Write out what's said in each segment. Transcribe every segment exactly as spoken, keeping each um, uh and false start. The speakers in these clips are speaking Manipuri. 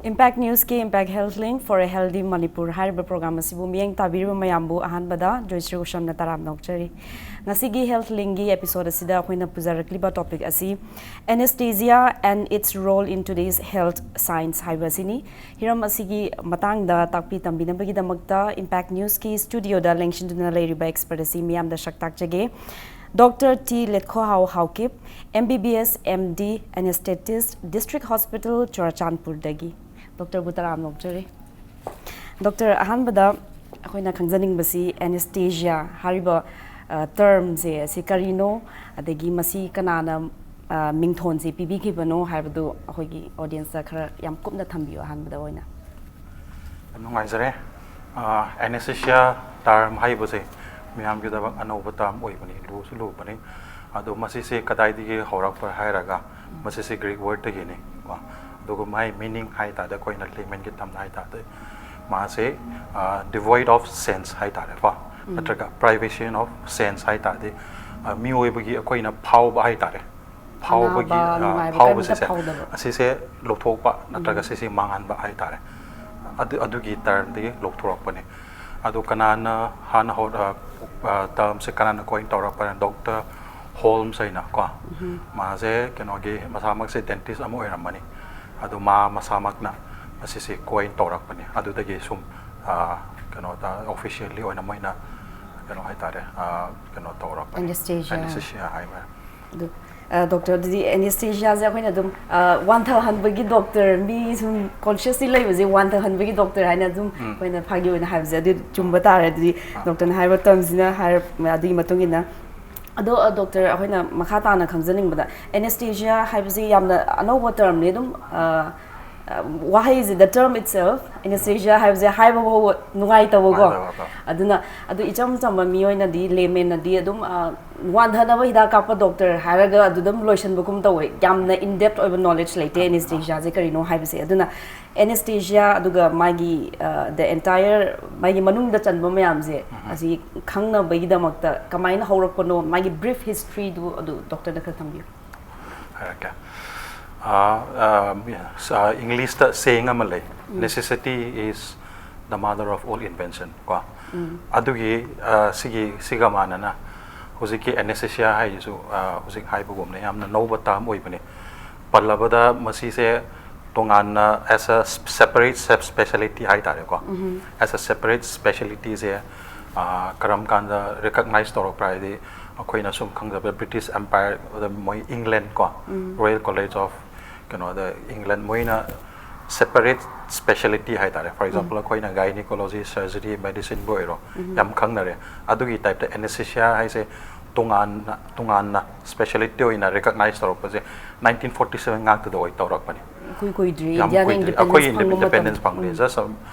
Impact Newsꯀꯤ Impact Health Link for a Healthy Manipur ꯍꯥꯏꯔꯤꯕ program ꯑꯁꯤꯕꯨ ꯃꯤꯠꯌꯦꯡ ꯇꯥꯕꯤꯔꯤꯕ ꯃꯌꯥꯝꯕꯨ ꯑꯍꯥꯟꯕꯗ ꯖꯣꯏꯁ꯭ꯔꯤ ꯎꯁꯝꯅ ꯇꯔꯥꯝꯅ ꯑꯣꯛꯆꯔꯤ꯫ ꯉꯁꯤꯒꯤ Health Linkꯀꯤ episode ꯑꯁꯤꯗ ꯑꯩꯈꯣꯏꯅ ꯄꯨꯖꯔꯛꯂꯤꯕ topic ꯑꯁꯤ Anesthesia and its role in today's health science ꯍꯥꯏꯕ ꯑꯁꯤꯅꯤ꯫ ꯍꯤꯔꯝ ꯑꯁꯤꯒꯤ ꯃꯇꯥꯡꯗ ꯇꯥꯛꯄꯤ ꯇꯝꯕꯤꯅꯕꯒꯤꯗꯃꯛꯇ Impact Newsꯀꯤ studioꯗ ꯂꯦꯡꯁꯤꯟꯗꯨꯅ ꯂꯩꯔꯤꯕ expert ꯑꯁꯤ ꯃꯤꯌꯥꯝꯗ ꯁꯛ ꯇꯥꯛꯆꯒꯦ꯫ Doctor T ꯂꯦꯠꯈꯣꯍꯥꯎ Haokip, M B B S, M D, Anesthetist, District Hospital, ꯆꯨꯔꯥꯆꯥꯟꯄꯨꯔꯗꯒꯤ꯫ Doctorꯕꯨ ꯇꯔꯥꯝꯅ ꯑꯣꯛꯆꯔꯤ꯫ Doctor, ꯑꯍꯥꯟꯕꯗ ꯑꯩꯈꯣꯏꯅ ꯈꯪꯖꯅꯤꯡꯕꯁꯤ anesthesia ꯍꯥꯏꯔꯤꯕ, ꯑ, termꯁꯦ ꯑꯁꯤ ꯀꯔꯤꯅꯣ, ꯑꯗꯒꯤ ꯃꯁꯤ ꯀꯅꯥꯅ, ꯑ, ꯃꯤꯡꯊꯣꯟꯁꯦ ꯄꯤꯕꯤꯈꯤꯕꯅꯣ ꯍꯥꯏꯕꯗꯨ ꯑꯩꯈꯣꯏꯒꯤ audienceꯇ ꯈꯔ ꯌꯥꯝ ꯀꯨꯞꯅ ꯊꯝꯕꯤꯌꯨ ꯑꯍꯥꯟꯕꯗ ꯑꯣꯏꯅ꯫ ꯌꯥꯝ ꯅꯨꯡꯉꯥꯏꯖꯔꯦ꯫ ꯑ, anesthesia term ꯍꯥꯏꯕꯁꯦ ꯃꯤꯌꯥꯝꯒꯤꯗꯃꯛ ꯑꯅꯧꯕ term ꯑꯣꯏꯕꯅꯤ, ꯂꯨꯁꯨ ꯂꯨꯕꯅꯤ꯫ ꯑꯗꯣ ꯃꯁꯤꯁꯦ ꯀꯗꯥꯏꯗꯒꯤ ꯍꯧꯔꯛꯄ ꯍꯥꯏꯔꯒ, ꯃꯁꯤꯁꯦ Greek wordꯇꯒꯤꯅꯤ ꯀꯣ꯫ ꯑꯗꯨꯒ ꯃꯥꯏ meaning ꯍꯥꯏ ꯇꯥꯔꯗꯤ, ꯑꯩꯈꯣꯏꯅ laymanꯒꯤ termꯗ ꯍꯥꯏ ꯇꯥꯔꯗꯤ, ꯃꯥꯁꯦ, ꯑ, devoid of sense ꯍꯥꯏ ꯇꯥꯔꯦꯀꯣ, ꯎꯝ꯫ ꯅꯠꯇ꯭ꯔꯒ privation of sense ꯍꯥꯏ ꯇꯥꯔꯗꯤ, ꯑ, ꯃꯤꯑꯣꯏꯕꯒꯤ ꯑꯩꯈꯣꯏꯅ ꯐꯥꯎꯕ ꯍꯥꯏ ꯇꯥꯔꯦ, ꯐꯥꯎꯕꯒꯤ, ꯑꯅꯥꯕ, ꯑ, ꯅꯨꯡꯉꯥꯏꯕ ꯐꯥꯎꯕꯁꯦ ꯀꯔꯤꯝꯇ ꯐꯥꯎꯗꯕ꯫ ꯑꯁꯤꯁꯦ ꯂꯧꯊꯣꯛꯄ ꯅꯠꯇ꯭ꯔꯒ ꯎꯝ꯫ ꯁꯤꯁꯦ ꯃꯥꯡꯍꯟꯕ ꯍꯥꯏ ꯇꯥꯔꯦ꯫ ꯑꯗꯨ, ꯑꯗꯨꯒꯤ termꯗꯒꯤ ꯂꯧꯊꯣꯔꯛꯄꯅꯤ꯫ ꯑꯗꯨ ꯀꯅꯥꯅ ꯍꯥꯟꯅ ꯍꯧ-, ꯑ, ꯑ, termꯁꯦ ꯀꯅꯥꯅ coin ꯇꯧꯔꯛꯄꯅ? Doctor Holmes ꯍꯥꯏꯅ ꯀꯣ꯫ ꯎꯝ꯫ ꯃꯥꯁꯦ ꯀꯩꯅꯣꯒꯤ, ꯃꯁꯥꯃꯛꯁꯦ dentist ꯑꯃ ꯑꯣꯏꯔꯝꯕꯅꯤ꯫ ꯑꯗꯨ ꯃꯥ ꯃꯁꯥꯃꯛꯅ ꯃꯁꯤꯁꯦ coin ꯇꯧꯔꯛꯄꯅꯤ꯫ ꯑꯗꯨꯗꯒꯤ ꯁꯨꯝ, ꯑ, ꯀꯩꯅꯣꯗ officially ꯑꯣꯏꯅ ꯃꯣꯏꯅ ꯀꯩꯅꯣ ꯍꯥꯏ ꯇꯥꯔꯦ, ꯑ, ꯀꯩꯅꯣ ꯇꯧꯔꯛꯄꯅꯤ꯫ Anesthesia꯫ Anesthesia ꯍꯥꯏꯕ꯫ ꯑꯗꯨ, ꯑ, doctor, ꯑꯗꯨꯗꯤ anesthesiaꯁꯦ ꯑꯩꯈꯣꯏꯅ ꯑꯗꯨꯝ, ꯑ, ꯋꯥꯟꯊꯍꯟꯕꯒꯤ doctor, ꯃꯤ ꯁꯨꯝ consciously ꯂꯩꯕꯁꯦ ꯋꯥꯟꯊꯍꯟꯕꯒꯤ doctor ꯍꯥꯏꯅ ꯑꯗꯨꯝ ꯎꯝ꯫ ꯑꯩꯈꯣꯏꯅ ꯐꯥꯒꯤ ꯑꯣꯏꯅ ꯍꯥꯏꯕꯁꯦ ꯑꯗꯨ ꯆꯨꯝꯕ ꯇꯥꯔꯦ꯫ ꯑꯗꯨꯗꯤ ꯑꯥ꯫ Doctorꯅ ꯍꯥꯏꯕ termꯁꯤꯅ ꯍꯥꯏꯔ-, ꯑꯗꯨꯒꯤ ꯃꯇꯨꯡ ꯏꯟꯅ꯫ ꯑꯗꯣ, ꯑ, doctor, ꯑꯩꯈꯣꯏꯅ ꯃꯈꯥ ꯇꯥꯅ ꯈꯪꯖꯅꯤꯡꯕꯗ, anesthesia ꯍꯥꯏꯕꯁꯤ ꯌꯥꯝꯅ ꯑꯅꯧꯕ termꯅꯤ꯫ ꯑꯗꯨꯝ, ꯑ, ꯑ, ꯋꯥꯍꯩꯁꯤꯗ, term itself, anesthesia ꯍꯥꯏꯕꯁꯦ ꯍꯥꯏꯕ ꯐꯥꯎꯕ ꯅꯨꯡꯉꯥꯏꯇꯕꯀꯣ꯫ ꯅꯨꯡꯉꯥꯏꯇꯕꯀꯣ꯫ ꯑꯗꯨꯅ, ꯑꯗꯨ ꯏꯆꯝ ꯆꯝꯕ ꯃꯤꯑꯣꯏꯅꯗꯤ, laymanꯅꯗꯤ ꯑꯗꯨꯝ, ꯑ, ꯋꯥꯟꯊꯅꯕ ꯍꯤꯗꯥꯛ ꯀꯥꯞꯄ doctor ꯍꯥꯏꯔꯒ ꯑꯗꯨꯗ ꯑꯗꯨꯝ ꯂꯣꯏꯁꯤꯟꯕꯒꯨꯝ ꯇꯧꯋꯦ꯫ ꯌꯥꯝꯅ in depth ꯑꯣꯏꯕ knowledge ꯂꯩꯇꯦ ꯑꯥ, ꯑꯥ꯫ Anesthesiaꯁꯦ ꯀꯔꯤꯅꯣ ꯍꯥꯏꯕꯁꯦ꯫ ꯑꯗꯨꯅ anesthesia ꯑꯗꯨꯒ ꯃꯥꯒꯤ, ꯑ, the entire, ꯃꯥꯒꯤ ꯃꯅꯨꯡꯗ ꯆꯟꯕ ꯃꯌꯥꯝꯁꯦ, ꯎꯝ꯫ ꯑꯁꯤ ꯈꯪꯅꯕꯒꯤꯗꯃꯛꯇ ꯀꯃꯥꯏꯅ ꯍꯧꯔꯛꯄꯅꯣ, ꯃꯥꯒꯤ brief historyꯗꯨ ꯑꯗꯨ doctorꯅ ꯈꯔ ꯊꯝꯕꯤꯌꯨ꯫ ꯍꯥꯏꯔꯛꯀꯦ꯫ Englishꯇ saying ꯑꯃ ꯂꯩ, "Necessity is the mother of all invention" ꯀꯣ꯫ ꯑꯗꯨꯒꯤ ꯁꯤꯒꯤ ꯁꯤꯒ ꯃꯥꯟꯅꯅ ꯍꯧꯖꯤꯛꯀꯤ anesthesia ꯍꯥꯏꯁꯤꯁꯨ ꯍꯧꯖꯤꯛ ꯍꯥꯏꯕꯒꯨꯝꯅ ꯌꯥꯝꯅ ꯅꯧꯕ term ꯑꯣꯏꯕꯅꯤ꯫ ꯄꯜꯂꯕꯗ ꯃꯁꯤꯁꯦ ꯇꯣꯉꯥꯟꯅ as a separate sub speciality ꯍꯥꯏꯇꯥꯔꯦꯀꯣ꯫ As a separate specialityꯁꯦ ꯀꯔꯝ ꯀꯥꯟꯗ recognize ꯇꯧꯔꯛꯄ꯭ꯔꯥ ꯍꯥꯏꯗꯤ, ꯑꯩꯈꯣꯏꯅ ꯁꯨꯝ ꯈꯪꯖꯕ British Empireꯗ ꯃꯣꯏ England ꯀꯣ, Royal College of ꯀꯩꯅꯣꯗ England ꯃꯣꯏꯅ separate speciality ꯍꯥꯏꯇꯥꯔꯦ꯫ For example, ꯑꯩꯈꯣꯏꯅ gynecology, surgery, medicineꯕꯨ ꯑꯣꯏꯔꯣ, ꯌꯥꯝ ꯈꯪꯅꯔꯦ꯫ ꯑꯗꯨꯒꯤ typeꯇ anesthesia ꯍꯥꯏꯁꯦ ꯇꯣꯉꯥꯟꯅ ꯇꯣꯉꯥꯟꯅ speciality ꯑꯣꯏꯅ recognize ꯇꯧꯔꯛꯄꯁꯦ nineteen forty seven ꯉꯥꯛꯇꯗ ꯑꯣꯏ ꯇꯧꯔꯛꯄꯅꯤ꯫ ꯏꯀꯨꯏ ꯀꯨꯏꯗ꯭ꯔꯤ ꯌꯥꯝ ꯏꯟꯗꯤꯌꯥꯅ ꯀꯨꯏꯗ꯭ꯔꯤ꯫ ꯑꯩꯈꯣꯏ ꯏꯟꯗꯤꯄꯦꯟꯗꯦꯟꯁ ꯐꯪꯕ ꯃꯇꯝ independence ꯐꯪꯂꯦ, just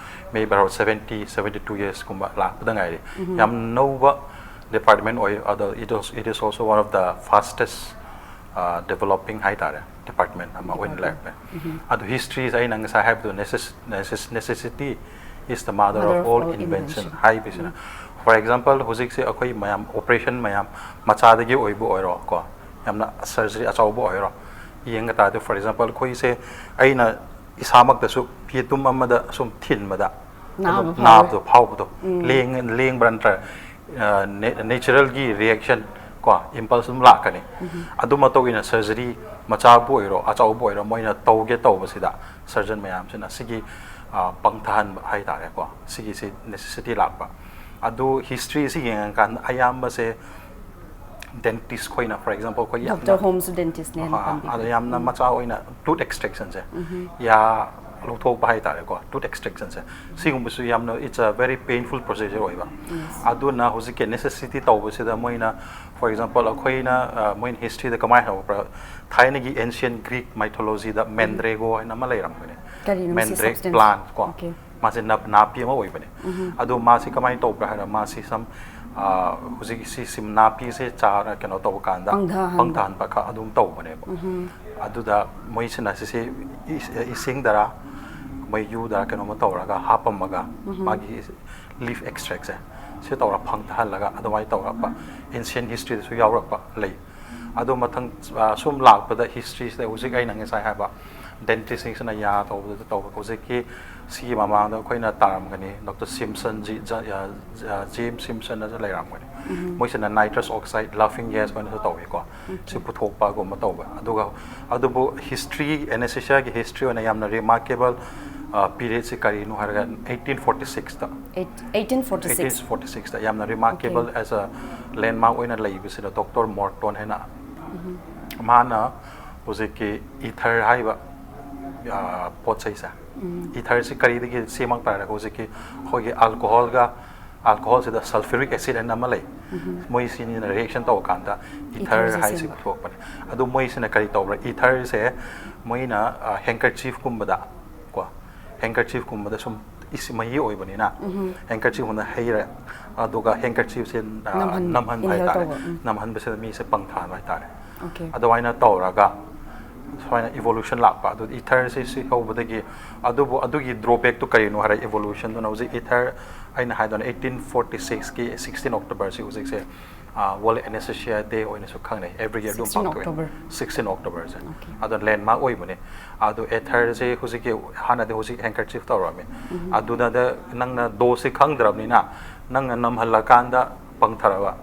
maybe about seventy seventy two yearsꯀꯨꯝꯕ ꯂꯥꯛꯄꯗ ꯉꯥꯏꯔꯤ꯫ ꯌꯥꯝ ꯅꯧꯕ department ꯑꯣꯏ꯫ ꯑꯗꯣ it is, it is also one of the fastest developing ꯍꯥꯏꯇꯥꯔꯦ, department ꯑꯃ ꯑꯣꯏꯅ ꯂꯩꯔꯛꯄꯅꯦ꯫ ꯑꯗꯣ historyꯁꯦ ꯑꯩꯅ ꯉꯁꯥꯏ ꯍꯥꯏꯕꯗꯣ necessity is the mother of all invention ꯍꯥꯏꯕꯁꯤꯅ, for example, ꯍꯧꯖꯤꯛꯁꯦ ꯑꯩꯈꯣꯏ ꯃꯌꯥꯝ operation ꯃꯌꯥꯝ ꯃꯆꯥꯗꯒꯤ ꯑꯣꯏꯕ ꯑꯣꯏꯔꯣ ꯀꯣ, ꯌꯥꯝꯅ surgery ꯑꯆꯧꯕ ꯑꯣꯏꯔꯣ, ꯌꯦꯡꯕ ꯇꯥꯔꯗꯤ, for example, ꯑꯩꯈꯣꯏꯁꯦ ꯑꯩꯅ ꯏꯁꯥꯃꯛꯇꯁꯨ ꯌꯦꯇꯨꯝ ꯑꯃꯗ ꯁꯨꯝ ꯊꯤꯟꯕꯗ ꯅꯥꯕ ꯑꯗꯨꯝ ꯐꯥꯎꯋꯦ꯫ ꯅꯥꯕꯗꯣ ꯐꯥꯎꯕꯗꯣ, ꯂꯦꯡ ꯂꯦꯡꯕ꯭ꯔꯥ ꯅꯠꯇ꯭ꯔꯒ natural ꯒꯤ reaction ꯀꯣ, impulse ꯑꯗꯨꯝ ꯂꯥꯛꯀꯅꯤ꯫ ꯑꯗꯨ ꯃꯇꯨꯡ ꯏꯟꯅ surgery ꯃꯆꯥꯕꯨ ꯑꯣꯏꯔꯣ ꯑꯆꯧꯕ ꯑꯣꯏꯔꯣ ꯃꯣꯏꯅ ꯇꯧꯒꯦ ꯇꯧꯕꯁꯤꯗ surgeon ꯃꯌꯥꯝꯁꯤꯅ ꯁꯤꯒꯤ ꯄꯪꯊꯍꯟꯕ ꯍꯥꯏꯇꯥꯔꯦꯀꯣ, ꯁꯤꯒꯤꯁꯤ necessity ꯂꯥꯛꯄ꯫ ꯑꯗꯨ historyꯁꯤ ꯌꯦꯡꯉꯀꯥꯟꯗ ꯑꯌꯥꯝꯕꯁꯦ dentist ꯈꯣꯏꯅ, for example, ꯑꯩꯈꯣꯏ ꯌꯥꯝꯅ ꯗꯣꯛꯇꯔ ꯍꯣꯝꯁꯨ ꯗꯦꯟꯇꯤꯁꯅꯦꯅ ꯑꯥ, ꯑꯗꯣ ꯄꯥꯝꯕꯤꯕ꯫ ꯌꯥꯝꯅ ꯃꯆꯥ ꯑꯣꯏꯅ tooth extractionꯁꯦ, ꯌꯥ ꯂꯧꯊꯣꯛꯄ ꯍꯥꯏꯇꯥꯔꯦꯀꯣ, tooth extractionꯁꯦ, ꯁꯤꯒꯨꯝꯕꯁꯨ ꯌꯥꯝꯅ, it's a very painful procedure ꯑꯣꯏꯕ꯫ ꯑꯗꯨꯅ ꯍꯧꯖꯤꯛꯀꯤ necessity ꯇꯧꯕꯁꯤꯗ ꯃꯣꯏꯅ, for example, ꯑꯩꯈꯣꯏꯅ ꯑ, ꯃꯣꯏꯅ historyꯗ ꯀꯃꯥꯏꯅ ꯍꯧꯔꯛꯄ꯭ꯔꯥ? ꯊꯥꯏꯅꯒꯤ ancient Greek mythologyꯗ Mandrago ꯍꯥꯏꯅ ꯑꯃ ꯂꯩꯔꯝꯕꯅꯦ꯫ ꯀꯔꯤꯅꯣ ꯃꯁꯤ? Mandrake Substance? plant ꯀꯣ꯫ Okay. ꯃꯥꯁꯦ ꯅꯥꯞ- ꯅꯥꯄꯤ ꯑꯃ ꯑꯣꯏꯕꯅꯦ꯫ ꯑꯗꯣ ꯃꯥꯁꯤ ꯀꯃꯥꯏꯅ ꯇꯧꯕ꯭ꯔꯥ ꯍꯥꯏꯔ, ꯃꯥꯁꯤ some, ꯑ, ꯍꯧꯖꯤꯛ ꯁꯤ ꯁꯤꯝ ꯅꯥꯄꯤꯁꯦ ꯆꯥꯔ ꯀꯩꯅꯣ ꯇꯧꯕ ꯀꯥꯟꯗ ꯄꯪꯊꯍꯟꯕ꯫ ꯄꯪꯊꯍꯟꯕ ꯈ- ꯑꯗꯨꯝ ꯇꯧꯕꯅꯦꯕ꯫ ꯑꯗꯨꯗ ꯃꯣꯏꯁꯤꯅ ꯁꯤꯁꯦ ꯏꯁ- ꯏꯁꯤꯡꯗꯔ ꯃꯩ ꯌꯨꯗꯔ ꯀꯩꯅꯣꯝꯃ ꯇꯧꯔꯒ ꯍꯥꯞꯄꯝꯃꯒ ꯃꯥꯒꯤ leaf extractꯁꯦ ꯁꯤ ꯇꯧꯔ ꯄꯪꯊꯍꯜꯂꯒ ꯑꯗꯨꯃꯥꯏꯅ ꯇꯧꯔꯛꯄ ancient historyꯗꯁꯨ ꯌꯥꯎꯔꯛꯄ ꯂꯩ꯫ ꯑꯗꯣ ꯃꯊꯪ ꯑ, ꯁꯨꯝ ꯂꯥꯛꯄꯗ ꯍꯤꯁꯇ꯭ꯔꯤꯁꯤꯗ ꯍꯧꯖꯤꯛ ꯑꯩꯅ ꯉꯁꯥꯏ ꯍꯥꯏꯕ ꯗꯦꯟꯇꯤꯁꯁꯤꯡꯁꯤꯅ ꯌꯥ ꯇꯧꯕꯗꯨꯗ ꯇꯧꯕ ꯍꯧꯖꯤꯛꯀꯤ ꯁꯤꯒꯤ ꯃꯃꯥꯡꯗ ꯑꯩꯈꯣꯏꯅ ꯇꯥꯔꯝꯒꯅꯤ ꯗꯣꯛꯇꯔ ꯁꯤꯝꯁꯟ ꯖꯤ ꯖꯦꯝ ꯁꯤꯝꯁꯟ ꯑꯗꯨ ꯂꯩꯔꯝꯒꯅꯤ꯫ ꯃꯣꯏꯁꯤꯅ ꯅꯥꯏꯇ꯭ꯔꯁ ꯑꯣꯛꯁꯥꯏꯗ ꯂꯥꯐꯤꯡ ꯒ꯭ꯌꯥꯁ ꯑꯣꯏꯅꯁꯨ ꯇꯧꯏꯀꯣ꯫ ꯁꯤ ꯄꯨꯊꯣꯛꯄꯒꯨꯝꯕ ꯇꯧꯕ꯫ ꯑꯗꯨꯒ ꯑꯗꯨꯕꯨ ꯍꯤꯁꯇ꯭ꯔꯤ ꯑꯦꯅꯦꯁꯊꯦꯁꯤꯌꯥꯒꯤ ꯍꯤꯁꯇ꯭ꯔꯤ ꯑꯣꯏꯅ ꯌꯥꯝꯅ ꯔꯤꯃꯥꯔꯀꯦꯕꯜ ꯄꯤꯔꯤꯌꯠꯁꯤ ꯀꯔꯤꯅꯣ ꯍꯥꯏꯔꯒ ꯑꯩꯠꯇꯤꯟ ꯐꯣꯔꯇꯤ ꯁꯤꯛꯁꯇ꯫ Eighteen forty eighteen six forty ꯁꯤꯛꯁꯇ ꯌꯥꯝꯅ ꯔꯤꯃꯥꯔꯀꯦꯕꯜ ꯑꯦꯁ ꯑ ꯂꯦꯟꯃꯥꯔꯛ ꯑꯣꯏꯅ ꯂꯩꯕꯁꯤꯗ ꯗꯣꯛꯇꯔ ꯃꯣꯔꯇꯣꯟ ꯍꯥꯏꯅ ꯃꯥꯅ ꯍꯧꯖꯤꯛꯀꯤ ꯏꯊꯔ ꯍꯥꯏꯕ ꯑ, ꯄꯣꯠ ꯆꯩꯁꯦ, ꯏꯊꯔꯁꯤ ꯀꯔꯤꯗꯒꯤ ꯁꯦꯝꯃꯛꯄ꯭ꯔꯥ ꯍꯥꯏꯔꯒ ꯍꯧꯖꯤꯛꯀꯤ ꯑꯩꯈꯣꯏꯒꯤ ꯑꯜꯀꯣꯍꯣꯜꯒ ꯑꯜꯀꯣꯍꯣꯜꯁꯤꯗ ꯁꯜꯐ꯭ꯌꯨꯔꯤꯛ ꯑꯦꯁꯤꯗ ꯑꯃ ꯂꯩ꯫ ꯃꯣꯏꯁꯤꯅꯤꯅ ꯔꯤꯌꯦꯛꯁꯟ ꯇꯧꯔꯀꯥꯟꯗ ꯏꯊꯔ ꯏꯊꯔꯁꯦ ꯍꯥꯏꯁꯤ ꯁꯦꯝꯕ꯫ ꯄꯨꯊꯣꯛꯄꯅꯦ꯫ ꯑꯗꯨ ꯃꯣꯏꯁꯤꯅ ꯀꯔꯤ ꯇꯧꯕ꯭ꯔꯥ? ꯏꯊꯔꯁꯦ ꯃꯣꯏꯅ ꯍꯦꯡꯀꯔꯆꯤꯐꯀꯨꯝꯕꯗ ꯀꯣ, ꯍꯦꯡꯀꯔꯆꯤꯐꯀꯨꯝꯕꯗ ꯁꯨꯝ ꯏꯁꯤꯡ ꯃꯍꯤ ꯑꯣꯏꯕꯅꯤꯅ ꯍꯦꯡꯀꯔꯆꯤꯐꯀꯨꯝꯕꯗ ꯍꯩꯔꯦ꯫ ꯑꯗꯨꯒ ꯍꯦꯡꯀꯔꯆꯤꯐꯁꯦ ꯑ, ꯅꯝꯍꯟ- ꯅꯝꯍꯟꯕ inhale ꯍꯥꯏꯇꯥꯔꯦ꯫ ꯇꯧꯕ, ꯎꯝ꯫ ꯅꯝꯍꯟꯕꯁꯤꯗ ꯃꯤꯁꯦ ꯄꯪꯊꯍꯟꯕ ꯍꯥꯏꯇꯥꯔꯦ꯫ Okay. ꯑꯗꯨꯃꯥꯏꯅ ꯇꯧꯔꯒ ꯁꯨꯃꯥꯏꯅ ꯏꯚꯣꯂꯨꯁꯟ ꯂꯥꯛꯄ꯫ ꯑꯗꯨ ꯏꯊꯔꯁꯤ ꯁꯤ ꯍꯧꯕꯗꯒꯤ, ꯑꯗꯨꯕꯨ ꯑꯗꯨꯒꯤ ꯗ꯭ꯔꯣꯕꯦꯛꯇꯨ ꯀꯔꯤꯅꯣ ꯍꯥꯏꯔ ꯏꯚꯣꯂꯨꯁꯟꯗꯨꯅ ꯍꯧꯖꯤꯛ ꯏꯊꯔ ꯑꯩꯅ ꯍꯥꯏꯗꯣꯏꯅꯦ ꯑꯩꯠꯇꯤꯟ ꯐꯣꯔꯇꯤ ꯁꯤꯛꯁꯀꯤ ꯁꯤꯛꯁꯇꯤꯟ ꯑꯣꯛꯇꯣꯕꯔꯁꯤ ꯍꯧꯖꯤꯛꯁꯦ ꯋꯥꯔꯜ ꯑꯦꯅꯦꯁꯊꯦꯁꯤꯌꯥ ꯗꯦ ꯑꯣꯏꯅꯁꯨ ꯈꯪꯅꯩ꯫ ꯑꯦꯕ꯭ꯔꯤ ꯌꯔ ꯑꯗꯨꯝ ꯁꯤꯛꯁꯇꯤꯟ ꯄꯥꯡꯊꯣꯛꯑꯦ꯫ ꯑꯣꯛꯇꯣꯕꯔ꯫ ꯁꯤꯛꯁꯇꯤꯟ ꯑꯣꯛꯇꯣꯕꯔꯁꯦ꯫ Okay. ꯑꯗꯣ ꯂꯦꯟꯃꯥꯔꯛ ꯑꯣꯏꯕꯅꯦ꯫ ꯑꯗꯣ ꯏꯊꯔꯁꯦ ꯍꯧꯖꯤꯛꯀꯤ ꯍꯥꯟꯅꯗꯤ ꯍꯧꯖꯤꯛ ꯍꯦꯡꯀꯔꯆꯤꯐ ꯇꯧꯔꯝꯃꯤ꯫ ꯑꯗꯨꯗ ꯅꯪꯅ ꯗꯣꯁꯁꯤ ꯈꯪꯗ꯭ꯔꯕꯅꯤꯅ ꯅꯪꯅ ꯅꯝꯍꯜꯂꯀꯥꯟꯗ ꯄꯪꯊꯔꯕ꯫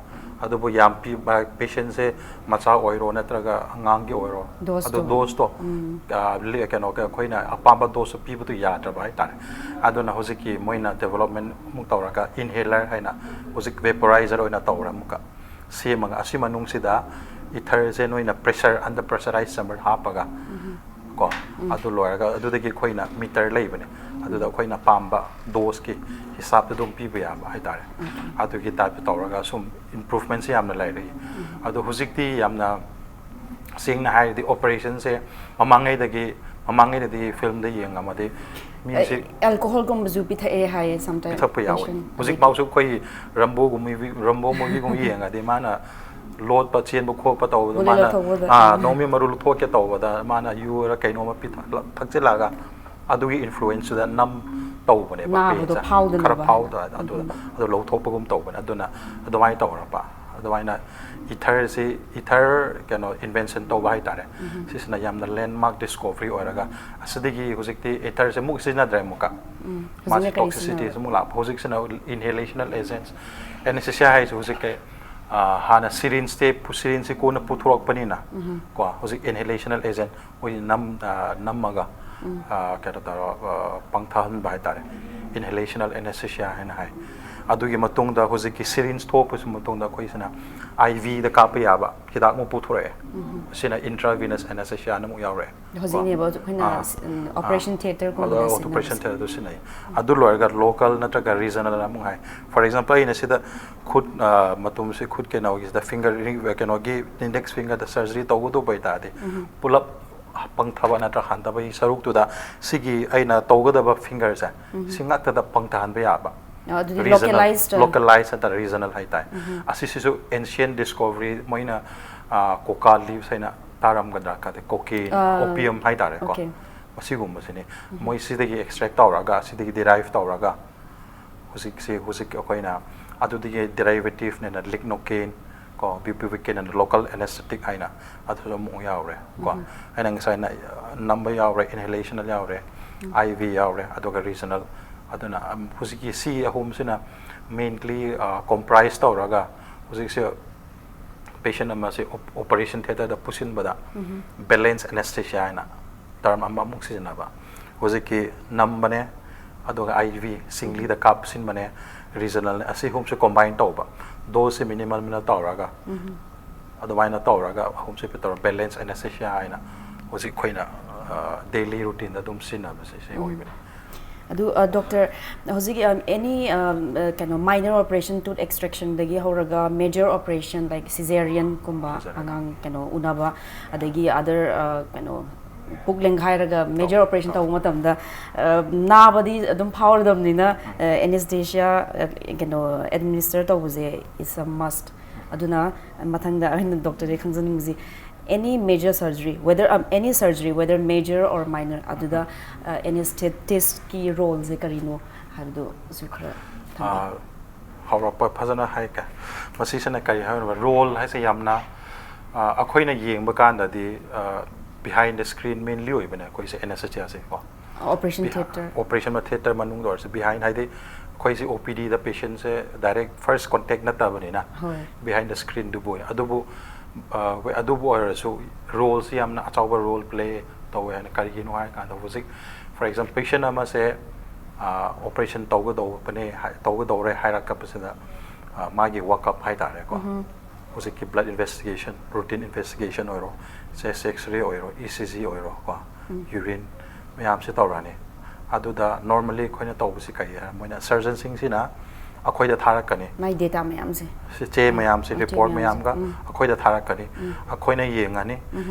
ꯑꯗꯨꯕꯨ ꯌꯥꯝ ꯄꯤ ꯄꯦꯁꯦꯟꯁꯦ ꯃꯆꯥ ꯑꯣꯏꯔꯣ ꯅꯠꯇ꯭ꯔꯒ ꯑꯉꯥꯡꯒꯤ ꯑꯣꯏꯔꯣ, ꯗꯣꯁꯇꯣ꯫ ꯑꯗꯨ ꯗꯣꯁꯇꯣ ꯑ, ꯂꯤ- ꯀꯩꯅꯣꯒ ꯑꯩꯈꯣꯏꯅ ꯑꯄꯥꯝꯕ ꯗꯣꯁꯇꯣ ꯄꯤꯕꯗꯨ ꯌꯥꯗ꯭ꯔꯕ ꯍꯥꯏꯇꯥꯔꯦ꯫ ꯑꯗꯨꯅ ꯍꯧꯖꯤꯛꯀꯤ ꯃꯣꯏꯅ ꯗꯦꯕꯂꯞꯃꯦꯟ ꯑꯃꯨꯛ ꯇꯧꯔꯒ ꯏꯟꯍꯦꯂꯔ ꯍꯥꯏꯅ ꯍꯧꯖꯤꯛ ꯚꯦꯄꯣꯔꯥꯏꯖꯔ ꯑꯣꯏꯅ ꯇꯧꯔꯦ ꯑꯃꯨꯛꯀ ꯁꯦꯝꯃꯒ, ꯑꯁꯤ ꯃꯅꯨꯡꯁꯤꯗ ꯏꯊꯔꯁꯦ ꯅꯣꯏꯅ ꯄ꯭ꯔꯦꯁꯔ ꯑꯟꯗꯔ ꯄ꯭ꯔꯦꯁꯔꯥꯏꯁ ꯆꯦꯝꯕꯔ ꯍꯥꯞꯄꯒ ꯀꯣ, ꯑꯗꯨ ꯂꯣꯏꯔꯒ ꯑꯗꯨꯗꯒꯤ ꯑꯩꯈꯣꯏꯅ ꯃꯤꯇꯔ ꯂꯩꯕꯅꯦ꯫ ꯑꯗꯨꯗ ꯑꯩꯈꯣꯏꯅ ꯄꯥꯝꯕ ꯗꯣꯁꯀꯤ ꯍꯤꯁꯥꯞꯇ ꯑꯗꯨꯝ ꯄꯤꯕ ꯌꯥꯕ ꯍꯥꯏꯇꯥꯔꯦ꯫ ꯑꯗꯨꯒꯤ ꯇꯥꯏꯞꯇ ꯇꯧꯔꯒ ꯁꯨꯝ ꯏꯝꯄ꯭ꯔꯨꯚꯃꯦꯟꯁꯦ ꯌꯥꯝꯅ ꯂꯩꯔꯛꯏ꯫ ꯑꯗꯣ ꯍꯧꯖꯤꯛꯇꯤ ꯌꯥꯝꯅ ꯁꯦꯡꯅ ꯍꯥꯏꯔꯗꯤ ꯑꯣꯄꯔꯦꯁꯟꯁꯦ ꯃꯃꯥꯡꯉꯩꯗꯒꯤ ꯃꯃꯥꯡꯉꯩꯗꯗꯤ ꯐꯤꯂꯝꯗ ꯌꯦꯡꯉꯝꯃꯗꯤ ꯃꯤꯁꯦ ꯑꯦꯜꯀꯣꯍꯣꯜꯒꯨꯝꯕꯁꯨ ꯄꯤꯊꯛꯑꯦ ꯍꯥꯏꯌꯦ ꯁꯝꯇꯥꯏꯝ꯫ ꯄꯤꯊꯛꯄ ꯌꯥꯎꯋꯦ꯫ ꯍꯧꯖꯤꯛꯐꯥꯎꯁꯨ ꯑꯩꯈꯣꯏ ꯔꯝꯕꯣꯒꯨꯝꯕ ꯔꯝꯕꯣ ꯃꯨꯚꯤꯒꯨꯝꯕ ꯌꯦꯡꯉꯗꯤ ꯃꯥꯅ ꯂꯣꯠꯄ ꯆꯦꯟꯕ ꯈꯣꯠꯄ ꯇꯧꯕꯗ ꯒꯨꯂꯤ ꯃꯥꯅ ꯂꯧꯊꯣꯛꯄꯗ, ꯑꯥ, ꯎꯝ꯫ ꯅꯣꯡꯃꯩ ꯃꯔꯨ ꯂꯧꯊꯣꯛꯀꯦ ꯇꯧꯕꯗ ꯃꯥꯅ ꯌꯨꯔ ꯀꯩꯅꯣꯝꯃ ꯄꯤꯊꯛ- ꯊꯛꯆꯤꯜꯂꯒ ꯑꯗꯨꯒꯤ ꯏꯟꯐ꯭ꯂꯨꯋꯦꯟꯁꯇꯨꯗ ꯅꯝ ꯇꯧꯕꯅꯦꯕ꯫ ꯅꯥꯕꯗꯣ ꯄꯦꯟꯁꯦ꯫ ꯐꯥꯎꯗꯅꯕ ꯈꯔ ꯍꯥꯏꯅ꯫ ꯐꯥꯎꯗ ꯑꯗꯨꯗ ꯑꯗꯨ ꯂꯧꯊꯣꯛꯄꯒꯨꯝ ꯇꯧꯕꯅꯦ꯫ ꯑꯗꯨꯅ ꯑꯗꯨꯃꯥꯏꯅ ꯇꯧꯔꯛꯄ꯫ ꯑꯗꯨꯃꯥꯏꯅ ꯏꯊꯔꯁꯤ ꯏꯊꯔ ꯀꯩꯅꯣ ꯏꯟꯚꯦꯟꯁꯟ ꯇꯧꯕ ꯍꯥꯏꯇꯥꯔꯦ꯫ ꯁꯤꯁꯤꯅ ꯌꯥꯝꯅ ꯂꯦꯟꯃꯥꯔꯛ ꯗꯤꯁꯀꯣꯚꯔꯤ ꯑꯣꯏꯔꯒ ꯑꯁꯤꯗꯒꯤ ꯍꯧꯖꯤꯛꯇꯤ ꯏꯊꯔꯁꯦ ꯑꯃꯨꯛ ꯁꯤꯖꯤꯟꯅꯗ꯭ꯔꯦ ꯑꯃꯨꯛꯀ꯫ ꯍꯧꯖꯤꯛꯅ ꯃꯥꯁ ꯀꯔꯤ ꯇꯣꯛꯁꯤꯁꯤꯇꯤ ꯑꯃꯨꯛ ꯂꯥꯛꯄ꯫ ꯍꯧꯖꯤꯛꯁꯤꯅ ꯏꯟꯍꯦꯂꯦꯁꯅꯦꯜ ꯑꯦꯖꯦꯟꯁ꯫ ꯑꯦꯅꯦꯁꯊꯦꯁꯤꯌꯥ ꯍꯥꯏꯁꯦ ꯍꯧꯖꯤꯛ ꯀꯩ ꯍꯥꯟꯅ ꯁꯤꯔꯤꯟꯁꯇꯦ ꯁꯤꯔꯤꯟꯁꯁꯤ ꯀꯣꯟꯅ ꯄꯨꯊꯣꯔꯛꯄꯅꯤꯅ ꯀꯣ ꯍꯧꯖꯤꯛ ꯏꯟꯍꯦꯂꯦꯁꯅꯦꯜ ꯑꯦꯖꯦꯟ ꯑꯩꯈꯣꯏ ꯅꯝ ꯅꯝꯃꯒ ꯀꯩꯅꯣ ꯇꯧꯔ ꯄꯪꯊꯍꯟꯕ ꯍꯥꯏꯇꯥꯔꯦ꯫ ꯏꯟꯍꯦꯂꯦꯁꯅꯦꯜ ꯑꯦꯅꯦꯁꯊꯦꯁꯤꯌꯥ ꯍꯥꯏꯅ ꯍꯥꯏ꯫ ꯑꯗꯨꯒꯤ ꯃꯇꯨꯡꯗ ꯍꯧꯖꯤꯛꯀꯤ ꯁꯤꯔꯤꯟꯁ ꯊꯣꯛꯄꯁꯤ ꯃꯇꯨꯡꯗ ꯑꯩꯈꯣꯏꯁꯤꯅ ꯑꯥꯏ ꯚꯤꯗ ꯀꯥꯞꯄ ꯌꯥꯕ ꯍꯤꯗꯥꯛ ꯑꯃꯨꯛ ꯄꯨꯊꯣꯔꯛꯑꯦ꯫ ꯁꯤꯅ ꯏꯟꯇ꯭ꯔꯥꯚꯤꯅꯁ ꯑꯦꯅꯦꯁꯊꯦꯁꯤꯌꯥꯅ ꯑꯃꯨꯛ ꯌꯥꯎꯔꯛꯑꯦ꯫ ꯍꯧꯖꯤꯛꯅꯦꯕ ꯑꯩꯈꯣꯏꯅ ꯑꯣꯄꯔꯦꯁꯟ ꯊꯤꯌꯦꯇꯔꯒꯨꯝꯕꯗ ꯑꯣꯄꯔꯦꯁꯟ ꯊꯤꯌꯦꯇꯔꯗ ꯁꯤꯖꯤꯟꯅꯩ꯫ ꯑꯗꯨ ꯂꯣꯏꯔꯒ ꯂꯣꯀꯦꯜ ꯅꯠꯇ꯭ꯔꯒ ꯔꯤꯖꯅꯦꯜ ꯑꯃꯨꯛ ꯍꯥꯏ꯫ ꯐꯣꯔ ꯑꯦꯛꯖꯥꯝꯄꯜ ꯑꯩꯅ ꯁꯤꯗ ꯈꯨꯠ ꯃꯇꯨꯝꯁꯤ ꯈꯨꯠ ꯀꯩꯅꯣꯒꯤꯁꯤꯗ ꯐꯤꯡꯒꯔ ꯀꯩꯅꯣꯒꯤ ꯏꯟꯗꯦꯛꯁ ꯐꯤꯡꯒꯔꯗ ꯁꯔꯖꯔꯤ ꯇꯧꯒꯗꯧꯕ ꯑꯣꯏꯇꯥꯔꯗꯤ ꯄꯨꯂꯞ ꯄꯪꯊꯕ ꯅꯠꯇ꯭ꯔꯒ ꯍꯟꯊꯕꯒꯤ ꯁꯔꯨꯛꯇꯨꯗ ꯁꯤꯒꯤ ꯑꯩꯅ ꯇꯧꯒꯗꯕ ꯐꯤꯡꯒꯔꯁꯦ ꯁꯤ ꯉꯥꯛꯇꯗ ꯄꯪꯊꯍꯟꯕ ꯌꯥꯕ꯫ ꯑꯗꯨꯗꯤ ꯂꯣꯀꯦꯂꯥꯏꯁ ꯂꯣꯀꯦꯂꯥꯏꯁ ꯍꯥꯏꯇꯥꯔꯦ, ꯔꯤꯖꯅꯦꯜ ꯍꯥꯏꯇꯥꯔꯦ꯫ ꯑꯁꯤꯁꯤꯁꯨ ꯑꯦꯟꯁꯤꯌꯟ ꯗꯤꯁꯀꯣꯚꯔꯤ ꯃꯣꯏꯅ ꯀꯣꯀꯥ ꯂꯤꯞꯁ ꯍꯥꯏꯅ ꯇꯥꯔꯝꯒꯗ꯭ꯔꯥ ꯈꯪꯗꯦ, ꯀꯣꯀꯦꯟ, ꯑꯣꯄꯤꯌꯝ ꯍꯥꯏꯇꯥꯔꯦꯀꯣ꯫ ꯑꯣꯀꯦ꯫ ꯃꯁꯤꯒꯨꯝꯕꯁꯤꯅꯤ ꯃꯣꯏ ꯁꯤꯗꯒꯤ ꯑꯦꯛꯁꯇ꯭ꯔꯦꯛ ꯇꯧꯔꯒ ꯁꯤꯗꯒꯤ ꯗꯤꯔꯥꯏꯚ ꯇꯧꯔꯒ ꯍꯧꯖꯤꯛꯁꯤ ꯍꯧꯖꯤꯛ ꯑꯩꯈꯣꯏꯅ ꯑꯗꯨꯗꯒꯤ ꯗꯤꯔꯥꯏꯚꯦꯇꯤꯞꯅꯦꯅ ꯂꯤꯛꯅꯣꯀꯦꯟ ꯀꯣ ꯕ꯭ꯌꯨꯄꯤꯚꯤꯀꯦꯟ ꯑꯦꯟ ꯂꯣꯀꯦꯜ ꯑꯦꯅꯦꯁꯊꯦꯇꯤꯛ ꯍꯥꯏꯅ ꯑꯗꯨꯁꯨ ꯑꯃꯨꯛ ꯌꯥꯎꯔꯦ ꯀꯣ꯫ ꯑꯩꯅ ꯉꯁꯥꯏꯅ ꯅꯝꯕ ꯌꯥꯎꯔꯦ, ꯏꯟꯍꯦꯂꯦꯁꯅꯦꯜ ꯌꯥꯎꯔꯦ, ꯑꯥꯏ ꯚꯤ ꯌꯥꯎꯔꯦ, ꯑꯗꯨꯒ ꯔꯤꯖꯅꯦꯜ꯫ ꯑꯗꯨꯅ ꯍꯧꯖꯤꯛꯀꯤ ꯁꯤ ꯑꯍꯨꯝꯁꯤꯅ ꯃꯦꯟꯂꯤ ꯀꯣꯝꯄ꯭ꯔꯥꯏꯁ ꯇꯧꯔꯒ ꯍꯧꯖꯤꯛꯁꯦ ꯄꯦꯁꯦꯟ ꯑꯃꯁꯦ ꯑꯣꯄꯔꯦꯁꯟ ꯊꯤꯌꯦꯇꯔꯗ ꯄꯨꯁꯤꯟꯕꯗ ꯕꯦꯂꯦꯟꯁ ꯑꯦꯅꯦꯁꯊꯦꯁꯤꯌꯥ ꯍꯥꯏꯅ ꯇꯔꯝ ꯑꯃ ꯑꯃꯨꯛ ꯁꯤꯖꯤꯟꯅꯕ꯫ ꯍꯧꯖꯤꯛꯀꯤ ꯅꯝꯕꯅꯦ, ꯑꯗꯨꯒ ꯑꯥꯏ ꯚꯤ ꯁꯤꯡꯂꯤꯗ ꯀꯥꯞꯁꯤꯟꯕꯅꯦ, ꯔꯤꯖꯅꯦꯜꯅꯦ, ꯑꯁꯤ ꯑꯍꯨꯝꯁꯦ ꯀꯣꯝꯕꯥꯏꯟ ꯇꯧꯕ, ꯗꯣꯁꯁꯦ ꯃꯤꯅꯤꯃꯜ ꯃꯤꯅꯤꯃꯜ ꯇꯧꯔꯒ ꯑꯗꯨꯃꯥꯏꯅ ꯇꯧꯔꯒ ꯑꯍꯨꯝꯁꯦ ꯇꯧꯔ ꯕꯦꯂꯦꯟꯁ ꯑꯦꯅꯦꯁꯊꯦꯁꯤꯌꯥ ꯍꯥꯏꯅ ꯍꯧꯖꯤꯛ ꯑꯩꯈꯣꯏꯅ ꯗꯦꯂꯤ ꯔꯨꯇꯤꯟꯗ ꯑꯗꯨꯝ ꯁꯤꯖꯤꯟꯅꯕꯁꯦ ꯁꯤ ꯑꯣꯏꯕꯅꯤ꯫ ꯑꯗꯨ ꯗꯣꯛꯇꯔ, ꯍꯧꯖꯤꯛ ꯑꯦꯅꯤ ꯀꯩꯅꯣ ꯃꯥꯏꯅꯔ ꯑꯣꯄꯔꯦꯁꯟ, ꯇꯨꯠ ꯑꯦꯛꯁꯇ꯭ꯔꯦꯛꯁꯟꯗꯒꯤ ꯍꯧꯔꯒ ꯃꯦꯖꯔ ꯑꯣꯄꯔꯦꯁꯟ ꯂꯥꯏꯛ ꯁꯤꯖꯦꯔꯤꯌꯟꯒꯨꯝꯕ, Caesarean. ꯑꯉꯥꯡ ꯀꯩꯅꯣ ꯎꯅꯕ, ꯑꯗꯒꯤ ꯑꯗꯔ ꯀꯩꯅꯣ ꯄꯨꯛ ꯂꯦꯡꯈꯥꯏꯔꯒ ꯃꯦꯖꯔ ꯑꯣꯄꯔꯦꯁꯟ ꯇꯧꯕ ꯃꯇꯝꯗ ꯅꯥꯕꯗꯤ ꯑꯗꯨꯝ ꯐꯥꯎꯔꯗꯕꯅꯤꯅ ꯑꯦꯅꯦꯁꯊꯦꯁꯤꯌꯥ ꯀꯩꯅꯣ ꯑꯦꯗꯃꯤꯅꯤꯁꯇꯔ ꯇꯧꯕꯁꯦ is a must꯫ ꯑꯗꯨꯅ ꯃꯊꯪꯗ ꯑꯩꯅ ꯗꯣꯛꯇꯔꯗꯒꯤ ꯈꯪꯖꯅꯤꯡꯕꯁꯤ, any major surgery, whether any surgery, whether major or minor, ꯑꯗꯨꯗ ꯑꯦꯅꯦꯁꯊꯦꯇꯤꯁꯀꯤ ꯔꯣꯜꯁꯦ ꯀꯔꯤꯅꯣ ꯍꯥꯏꯕꯗꯨꯁꯨ ꯈꯔ ꯊꯝꯕꯤꯌꯨ꯫ ꯍꯧꯔꯛꯄ ꯐꯖꯅ ꯍꯥꯏꯒꯦ꯫ ꯃꯁꯤꯁꯤꯅ ꯀꯔꯤ ꯍꯥꯏꯔꯤꯕ, ꯔꯣꯜ ꯍꯥꯏꯁꯦ ꯌꯥꯝꯅ, ꯑ, ꯑꯩꯈꯣꯏꯅ ꯌꯦꯡꯕ ꯀꯥꯟꯗꯗꯤ, ꯑ, behind the screen mainly ꯑꯣꯏꯕꯅꯦ ꯑꯩꯈꯣꯏꯁꯦ anesthesia ꯁꯦ ꯀꯣ꯫ Operation theater. Operation theater ꯃꯅꯨꯡꯗ ꯑꯣꯏꯔꯁꯨ behind ꯍꯥꯏꯗꯤ ꯑꯩꯈꯣꯏꯁꯤ OPD ꯗ patient ꯁꯦ direct first contact ꯅꯠꯇꯕꯅꯤꯅ, ꯍꯣꯏ. Behind the screen ꯗꯨꯕꯨ ꯑꯣꯏ꯫ ꯑꯗꯨꯕꯨ, ꯑ, ꯍꯣꯏ, ꯑꯗꯨꯕꯨ ꯑꯣꯏꯔꯁꯨ ꯔꯣꯜꯁꯤ ꯌꯥꯝꯅ ꯑꯆꯧꯕ ꯔꯣꯜ ꯄ꯭ꯂꯦ ꯇꯧꯋꯦ ꯍꯥꯏꯅ꯫ ꯀꯔꯤꯒꯤꯅꯣ ꯍꯥꯏꯔꯀꯥꯟꯗ ꯍꯧꯖꯤꯛ, for example, patient ꯑꯃꯁꯦ, ꯑ, operation ꯇꯧꯒꯗꯧꯕꯅꯦ ꯍꯥꯏ-, ꯇꯧꯒꯗꯧꯔꯦ ꯍꯥꯏꯔꯛꯄꯁꯤꯗ, ꯑ, ꯃꯥꯒꯤ workup ꯍꯥꯏꯇꯥꯔꯦꯀꯣ꯫ ꯍꯧꯖꯤꯛꯀꯤ blood investigation, routine investigation ꯑꯣꯏꯔꯣ, chest X-ray ꯑꯣꯏꯔꯣ, ECG ꯑꯣꯏꯔꯣ ꯀꯣ, urine ꯃꯌꯥꯝꯁꯤ ꯇꯧꯔꯛꯑꯅꯤ꯫ ꯑꯗꯨꯗ normally ꯑꯩꯈꯣꯏꯅ ꯇꯧꯕꯁꯤ ꯀꯔꯤ ꯍꯥꯏ, ꯃꯣꯏꯅ surgeon ꯁꯤꯡꯁꯤꯅ ꯑꯩꯈꯣꯏꯗ ꯊꯥꯔꯛꯀꯅꯤ꯫ My data ꯃꯌꯥꯝꯁꯦ꯫ ꯁꯤ ꯆꯦ ꯃꯌꯥꯝꯁꯦ, ꯆꯦ report ꯃꯌꯥꯝꯁꯦ꯫ ꯃꯌꯥꯝꯒ ꯑꯩꯈꯣꯏꯗ ꯊꯥꯔꯛꯀꯅꯤ꯫ ꯑꯩꯈꯣꯏꯅ ꯌꯦꯡꯉꯅꯤ꯫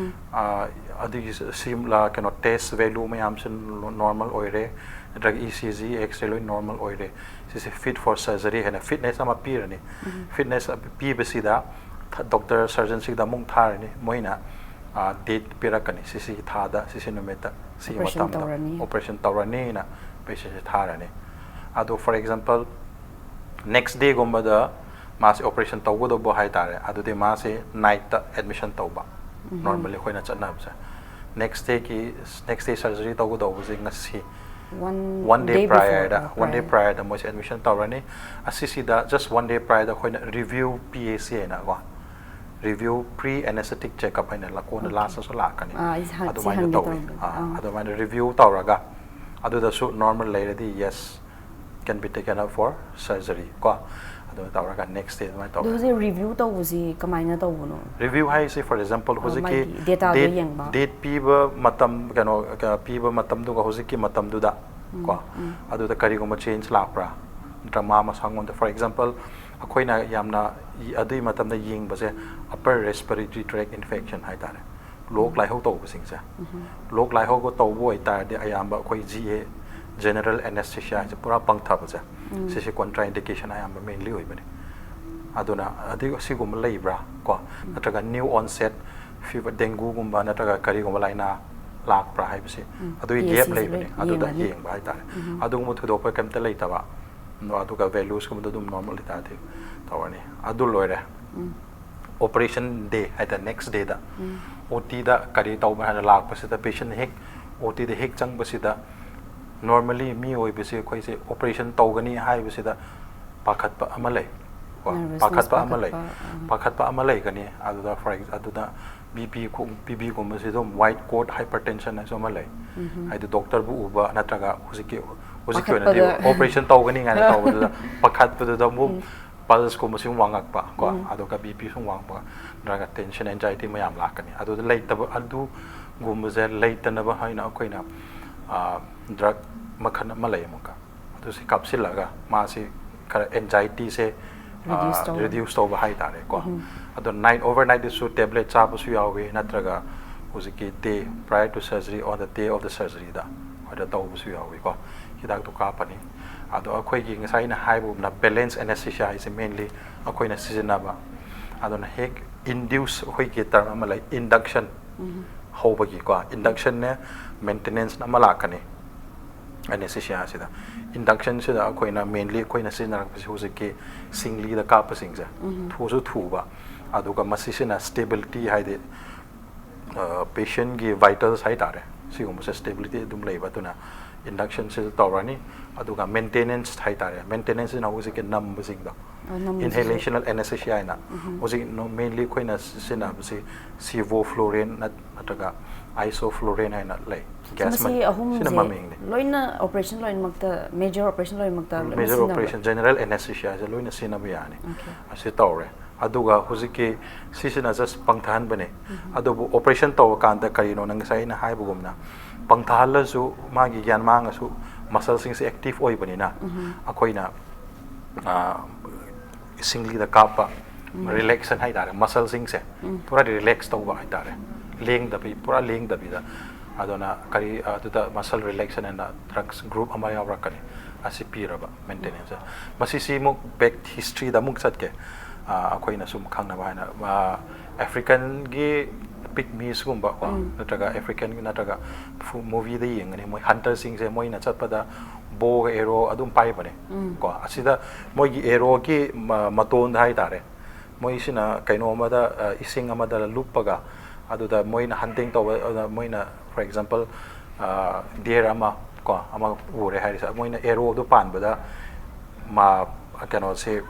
ꯑ, ꯑꯗꯨꯒꯤ ꯁꯤ, ꯁꯤ, ꯂ-, ꯀꯩꯅꯣ, test value ꯃꯌꯥꯝꯁꯤ normal ꯑꯣꯏꯔꯦ, ꯅꯠꯇ꯭ꯔꯒ ECG, X-ray ꯂꯣꯏ normal ꯑꯣꯏꯔꯦ, ꯁꯤꯁꯦ fit for surgery ꯍꯥꯏꯅ fitness ꯑꯃ ꯄꯤꯔꯅꯤ꯫ Fitness ꯄꯤꯕꯁꯤꯗ ꯊ-, doctor surgeon ꯁꯤꯗ ꯑꯃꯨꯛ ꯊꯥꯔꯅꯤ꯫ ꯃꯣꯏꯅ, ꯑ, date ꯄꯤꯔꯛꯀꯅꯤ, ꯁꯤꯁꯤꯒꯤ ꯊꯥꯗ, ꯁꯤꯁꯤ ꯅꯨꯃꯤꯠꯇ, ꯁꯤꯒꯤ Operation ꯃꯇꯝꯗ ꯇꯧꯔꯅꯤ꯫ Operation ꯇꯧꯔꯅꯤꯅ patient ꯁꯦ ꯊꯥꯔꯅꯤ꯫ ꯑꯗꯣ, for example, next day ꯒꯨꯝꯕꯗ ꯃꯥꯁꯦ operation ꯇꯧꯒꯗꯧꯕ ꯍꯥꯏꯇꯥꯔꯦ, ꯑꯗꯨꯗꯤ ꯃꯥꯁꯦ night ꯇ admission ꯇꯧꯕ, normally ꯑꯩꯈꯣꯏꯅ ꯆꯠꯅꯕꯁꯦ꯫ Next day ꯒꯤ, next day surgery ꯇꯧꯒꯗꯧꯕꯁꯦ ꯉꯁꯤ, One one day day prior ꯗ, before, one day prior. Prior ꯗ ꯃꯣꯏꯁꯦ admission ꯇꯧꯔꯅꯤ꯫ ꯑꯁꯤꯁꯤꯗ just one day prior ꯗ ꯑꯩꯈꯣꯏꯅ review PAC ꯍꯥꯏꯅꯀꯣ, review pre anesthetic checkup ꯍꯥꯏꯅ ꯂꯥꯛ-, ꯀꯣꯟꯅ Okay. last ꯇꯁꯨ ꯂꯥꯛꯀꯅꯤ꯫ ꯑꯥ, ꯑꯩꯁꯦ ꯍꯪ-, ꯁꯤ ꯑꯗꯨꯃꯥꯏꯅ ꯍꯪꯒꯦ ꯇꯧꯋꯤ꯫ ꯇꯧꯔꯝꯕꯅꯦ꯫ ꯑꯥ, ꯑꯥ. ꯑꯗꯨꯃꯥꯏꯅ review ꯇꯧꯔꯒ, ꯑꯗꯨꯗꯁꯨ normal ꯂꯩꯔꯗꯤ, yes, can be taken up for surgery ꯀꯣ꯫ ꯑꯗꯨꯃꯥꯏꯅ ꯇꯧꯔꯒ next day ꯑꯗꯨꯃꯥꯏꯅ ꯑꯗꯣ ꯇꯧꯋꯦ꯫ ꯍꯧꯖꯤꯛ review ꯇꯧꯕꯁꯤ ꯀꯃꯥꯏꯅ ꯇꯧꯕꯅꯣ? Review ꯍꯥꯏꯁꯦ, for example, ꯑ, ꯍꯧꯖꯤꯛꯀꯤ ꯃꯥꯒꯤ data ꯗꯣ date, ꯌꯦꯡꯕ꯫ Date ꯄꯤꯕ ꯃꯇꯝ, ꯀꯩꯅꯣ, ꯀ-, ꯄꯤꯕ ꯃꯇꯝꯗꯨꯒ ꯍꯧꯖꯤꯛꯀꯤ ꯃꯇꯝꯗꯨꯗ ꯀꯣ, ꯑꯗꯨꯗ ꯀꯔꯤꯒꯨꯝꯕ change ꯂꯥꯛꯄ꯭ꯔꯥ, ꯅꯠꯇ꯭ꯔꯒ ꯃꯥ ꯃꯁꯥꯉꯣꯟꯗ, for example, ꯑꯩꯈꯣꯏꯅ ꯌꯥꯝꯅ ꯏ-, ꯑꯗꯨꯒꯤ ꯃꯇꯝꯗ ꯌꯦꯡꯕꯁꯦ upper respiratory tract infection ꯍꯥꯏꯇꯥꯔꯦ, ꯂꯣꯛ ꯂꯥꯏꯍꯧ ꯇꯧꯕꯁꯤꯡꯁꯦ꯫ ꯂꯣꯛ ꯂꯥꯏꯍꯧ ꯇꯧꯕ ꯑꯣꯏꯇꯥꯔꯗꯤ ꯑꯌꯥꯝꯕ ꯑꯩꯈꯣꯏ GA, general anesthesia ꯍꯥꯏꯁꯦ, ꯄꯨꯔꯥ ꯄꯪꯊꯕꯁꯦ, ꯁꯤꯁꯦ contraindication ꯑꯌꯥꯝꯕ mainly ꯑꯣꯏꯕꯅꯤ꯫ ꯑꯗꯨꯅ ꯑꯗꯨ, ꯑꯁꯤꯒꯨꯝꯕ ꯂꯩꯕ꯭ꯔꯥ ꯀꯣ, ꯅꯠꯇ꯭ꯔꯒ new onset fever, dengue ꯒꯨꯝꯕ ꯅꯠꯇ꯭ꯔꯒ ꯀꯔꯤꯒꯨꯝꯕ ꯂꯥꯏꯅꯥ ꯂꯥꯛꯄ꯭ꯔꯥ ꯍꯥꯏꯕꯁꯤ, ꯑꯗꯨꯒꯤ gap PAC ꯁꯦ ꯂꯩꯕꯅꯤ꯫ ꯂꯣꯏ ꯑꯗꯨꯗ ꯌꯦꯡꯉꯅꯤ꯫ ꯌꯦꯡꯕ ꯍꯥꯏꯇꯥꯔꯦ꯫ ꯑꯗꯨꯒꯨꯝꯕ ꯊꯣꯏꯗꯣꯛꯄ ꯀꯩꯝꯇ ꯂꯩꯇꯕ, ꯑꯗꯨꯒ ꯚꯦꯂꯨꯁꯀꯨꯝꯕꯗꯣ ꯑꯗꯨꯝ ꯅꯣꯔꯃꯦꯜ ꯂꯩꯇꯥꯔꯗꯤ ꯇꯧꯔꯅꯤ꯫ ꯑꯗꯨ ꯂꯣꯏꯔꯦ꯫ ꯑꯣꯄꯔꯦꯁꯟ ꯗꯦ ꯍꯥꯏꯇꯥꯔꯦ, ꯅꯦꯛꯁ ꯗꯦꯗ ꯑꯣ ꯇꯤꯗ ꯀꯔꯤ ꯇꯧꯕ ꯍꯥꯏꯅ ꯂꯥꯛꯄꯁꯤꯗ, ꯄꯦꯁꯦꯟ ꯍꯦꯛ ꯑꯣ ꯇꯤꯗ ꯍꯦꯛ ꯆꯪꯕꯁꯤꯗ, ꯅꯣꯔꯃꯦꯜꯂꯤ ꯃꯤ ꯑꯣꯏꯕꯁꯤ ꯑꯩꯈꯣꯏꯁꯦ ꯑꯣꯄꯔꯦꯁꯟ ꯇꯧꯒꯅꯤ ꯍꯥꯏꯕꯁꯤꯗ ꯄꯥꯈꯠꯄ ꯑꯃ ꯂꯩ꯫ ꯀꯣ, nervousness, ꯄꯥꯈꯠꯄ ꯑꯃ ꯂꯩ꯫ ꯄꯥꯈꯠꯄ, ꯑꯥ꯫ ꯄꯥꯈꯠꯄ ꯑꯃ ꯂꯩꯒꯅꯤ꯫ ꯑꯗꯨꯗ for ex-, ꯑꯗꯨꯗ ꯕꯤ ꯄꯤ, ꯕꯤ ꯄꯤꯒꯨꯝꯕꯁꯤ ꯑꯗꯨꯝ white coat hypertension ꯍꯥꯏꯁꯨ ꯑꯃ ꯂꯩ꯫ ꯎꯝ꯫ ꯍꯥꯏꯗꯤ ꯗꯣꯛꯇꯔꯕꯨ ꯎꯕ ꯅꯠꯇ꯭ꯔꯒ ꯍꯧꯖꯤꯛꯀꯤ, ꯍꯧꯖꯤꯛꯀꯤ ꯑꯣꯏꯅꯗꯤ ꯄꯥꯈꯠꯄꯗ꯫ ꯑꯣꯄꯔꯦꯁꯟ ꯇꯧꯒꯅꯤ ꯀꯥꯏꯅ ꯇꯧꯕꯗꯨꯗ ꯄꯥꯈꯠꯄꯗꯨꯗ ꯑꯃꯨꯛ ꯎꯝ꯫ ꯄꯜꯁꯀꯨꯝꯕꯁꯨ ꯋꯥꯡꯉꯛꯄ ꯀꯣ, ꯎꯝ꯫ ꯑꯗꯨꯒ ꯕꯤ ꯄꯤꯁꯨ ꯋꯥꯡꯕ, ꯅꯠꯇ꯭ꯔꯒ ꯇꯦꯟꯁꯟ, ꯑꯦꯟꯖꯥꯏꯇꯤ ꯃꯌꯥꯝ ꯂꯥꯛꯀꯅꯤ꯫ ꯑꯗꯨꯗ ꯂꯩꯇꯕ, ꯑꯗꯨꯒꯨꯝꯕꯁꯦ ꯂꯩꯇꯅꯕ ꯍꯥꯏꯅ ꯑꯩꯈꯣꯏꯅ, ꯑ, ꯗ꯭ꯔꯒ ꯃꯈꯜ ꯑꯃ ꯂꯩ ꯑꯃꯨꯛꯀ꯫ ꯑꯗꯨꯁꯤ ꯀꯥꯞꯁꯤꯜꯂꯒ ꯃꯥꯁꯤ ꯈꯔ ꯑꯦꯟꯖꯥꯏꯇꯤꯁꯦ, ꯑ, reduce ꯇꯧꯕ꯫ Reduce ꯇꯧꯕ ꯍꯥꯏꯇꯥꯔꯦꯀꯣ꯫ ꯎꯝ꯫ ꯑꯗꯣ night, overnight ꯁꯨ ꯇꯦꯕ꯭ꯂꯦꯠ ꯆꯥꯕꯁꯨ ꯌꯥꯎꯋꯤ, ꯅꯠꯇ꯭ꯔꯒ ꯍꯧꯖꯤꯛꯀꯤ day prior to surgery, on the day of the surgery ꯗ ꯑꯗ ꯇꯧꯕꯁꯨ ꯌꯥꯎꯋꯤꯀꯣ꯫ ꯍꯤꯗꯥꯛꯇꯣ ꯀꯥꯞꯄꯅꯤ꯫ ꯑꯗꯣ ꯑꯩꯈꯣꯏꯒꯤ ꯉꯁꯥꯏ ꯑꯩꯅ ꯍꯥꯏꯕꯒꯨꯝꯅ balance anesthesia ꯍꯥꯏꯁꯦ mainly ꯑꯩꯈꯣꯏꯅ ꯁꯤꯖꯤꯟꯅꯕ꯫ ꯑꯗꯨꯅ ꯍꯦꯛ induce, ꯑꯩꯈꯣꯏꯒꯤ term ꯑꯃ ꯂꯩ, induction ꯎꯝ꯫ ꯍꯧꯕꯒꯤꯀꯣ, induction ꯅꯦ maintenance ꯅ ꯑꯃ ꯂꯥꯛꯀꯅꯤ anesthesia ꯁꯤꯗ꯫ Induction ꯁꯤꯗ ꯑꯩꯈꯣꯏꯅ mainly ꯑꯩꯈꯣꯏꯅ ꯁꯤꯖꯤꯟꯅꯔꯛꯄꯁꯤ ꯍꯧꯖꯤꯛꯀꯤ ꯁꯤꯡꯂꯤꯗ ꯀꯥꯞꯄꯁꯤꯡꯁꯦ꯫ ꯎꯝ꯫ ꯊꯨꯁꯨ ꯊꯨꯕ, ꯑꯗꯨꯒ ꯃꯁꯤꯁꯤꯅ stability ꯍꯥꯏꯗꯤ, ꯑ, patient ꯀꯤ vitals ꯍꯥꯏꯇꯥꯔꯦ, ꯁꯤꯒꯨꯝꯕꯁꯦ stability ꯑꯗꯨꯝ ꯂꯩꯕ꯫ ꯑꯗꯨꯅ induction ꯁꯤꯗ ꯇꯧꯔꯅꯤ꯫ ꯑꯗꯨꯒ maintenance ꯍꯥꯏꯇꯥꯔꯦ, maintenance ꯁꯤꯅ ꯍꯧꯖꯤꯛꯀꯤ ꯅꯝꯕꯁꯤꯡꯗꯣ, ꯑ, ꯅꯝꯕꯁꯤꯡꯗꯣ꯫ Inhalational anesthesia ꯍꯥꯏꯅ꯫ ꯎꯝ꯫ ꯍꯧꯖꯤꯛ ꯅꯣ-, mainly ꯑꯩꯈꯣꯏꯅ ꯁꯤꯖꯤꯟꯅꯕꯁꯤ sevoflurane ꯅꯠ-, ꯅꯠꯇ꯭ꯔꯒ isoflurane ꯍꯥꯏꯅ ꯂꯩ꯫ ꯁꯤ ꯒ꯭ꯌꯥꯁ ꯃꯁꯤ ꯃꯅꯤ-, ꯁꯤꯅ ꯑꯍꯨꯝꯁꯦ ꯃꯃꯤꯡꯅꯤ꯫ ꯂꯣꯏꯅ operation ꯂꯣꯏꯅꯃꯛꯇ, major operation ꯂꯣꯏꯅꯃꯛꯇ ꯂꯣꯏꯅ major ꯁꯤꯖꯤꯟꯅꯕ꯭ꯔꯥ? Operation, general anesthesia ꯁꯦ ꯂꯣꯏꯅ ꯁꯤꯖꯤꯟꯅꯕ ꯌꯥꯅꯤ꯫ Okay꯫ ꯑꯁꯤ ꯇꯧꯔꯦ꯫ ꯑꯗꯨꯒ ꯍꯧꯖꯤꯛꯀꯤ ꯁꯤꯁꯤꯅ just ꯄꯪꯊꯍꯟꯕꯅꯦ꯫ ꯎꯝ꯫ ꯑꯗꯨꯕꯨ operation ꯇꯧꯔꯀꯥꯟꯗ ꯀꯔꯤꯅꯣ ꯅꯪ ꯉꯁꯥꯏ ꯑꯩꯅ ꯍꯥꯏꯕꯒꯨꯝꯅ ꯄꯪꯊꯍꯜꯂꯁꯨ ꯃꯥꯒꯤ ꯒ꯭ꯌꯥꯟ ꯃꯥꯡꯉꯁꯨ muscle ꯁꯤꯡꯁꯦ active ꯑꯣꯏꯕꯅꯤꯅ ꯎꯝ꯫ ꯑꯩꯈꯣꯏꯅ, ꯑ, ꯁꯤꯡꯂꯤꯗ ꯀꯥꯞꯄ ꯎꯝ꯫ Relaxation ꯍꯥꯏꯇꯥꯔꯦ, muscle ꯁꯤꯡꯁꯦ ꯎꯝ꯫ ꯄꯨꯔꯥ relax ꯇꯧꯕ ꯍꯥꯏꯇꯥꯔꯦ, ꯂꯦꯡꯗꯕꯤ, ꯄꯨꯔꯥ ꯂꯦꯡꯗꯕꯤꯗ꯫ ꯑꯗꯨꯅ ꯀꯔꯤ, ꯑꯗꯨꯗ muscle relaxation ꯍꯥꯏꯅ drugs group ꯑꯃ ꯌꯥꯎꯔꯛꯀꯅꯤ, ꯑꯁꯤ ꯄꯤꯔꯕ maintenance꯫ ꯃꯁꯤꯁꯤ ꯑꯃꯨꯛ back history ꯗ ꯑꯃꯨꯛ ꯆꯠꯀꯦ꯫ ꯑ, ꯑꯩꯈꯣꯏꯅ ꯁꯨꯝ ꯈꯪꯅꯕ ꯍꯥꯏꯅ, ꯑ, African ꯒꯤ ꯄꯤꯛꯃꯤꯁꯀꯨꯝꯕ ꯀꯣ, ꯅꯠꯇ꯭ꯔꯒ ꯑꯦꯐ꯭ꯔꯤꯀꯥꯟꯒꯤ, ꯅꯠꯇ꯭ꯔꯒ ꯐꯨ- ꯃꯨꯚꯤꯗ ꯌꯦꯡꯒꯅꯤ, ꯃꯣꯏ ꯍꯟꯇꯔꯁꯤꯡꯁꯦ ꯃꯣꯏꯅ ꯆꯠꯄꯗ ꯕꯣꯒ ꯑꯦꯔꯣ ꯑꯗꯨꯝ ꯄꯥꯏꯕꯅꯦ ꯀꯣ꯫ ꯑꯁꯤꯗ ꯃꯣꯏꯒꯤ ꯑꯦꯔꯣꯒꯤ ꯃ- ꯃꯇꯣꯟꯗ ꯍꯥꯏꯇꯥꯔꯦ, ꯃꯣꯏꯁꯤꯅ ꯀꯩꯅꯣ ꯑꯃꯗ, ꯑ, ꯏꯁꯤꯡ ꯑꯃꯗ ꯂꯨꯞꯄꯒ, ꯑꯗꯨꯗ ꯃꯣꯏꯅ ꯍꯟꯇꯤꯡ ꯇꯧꯕ, ꯑꯗꯨꯗ ꯃꯣꯏꯅ, for example, ꯗꯤꯌꯔ ꯑꯃ ꯀꯣ, ꯑꯃ ꯎꯔꯦ ꯍꯥꯏꯔꯤꯁꯦ, ꯃꯣꯏꯅ ꯑꯦꯔꯣꯗꯣ ꯄꯥꯟꯕꯗ ꯃꯥ ꯀꯩꯅꯣꯁꯦ,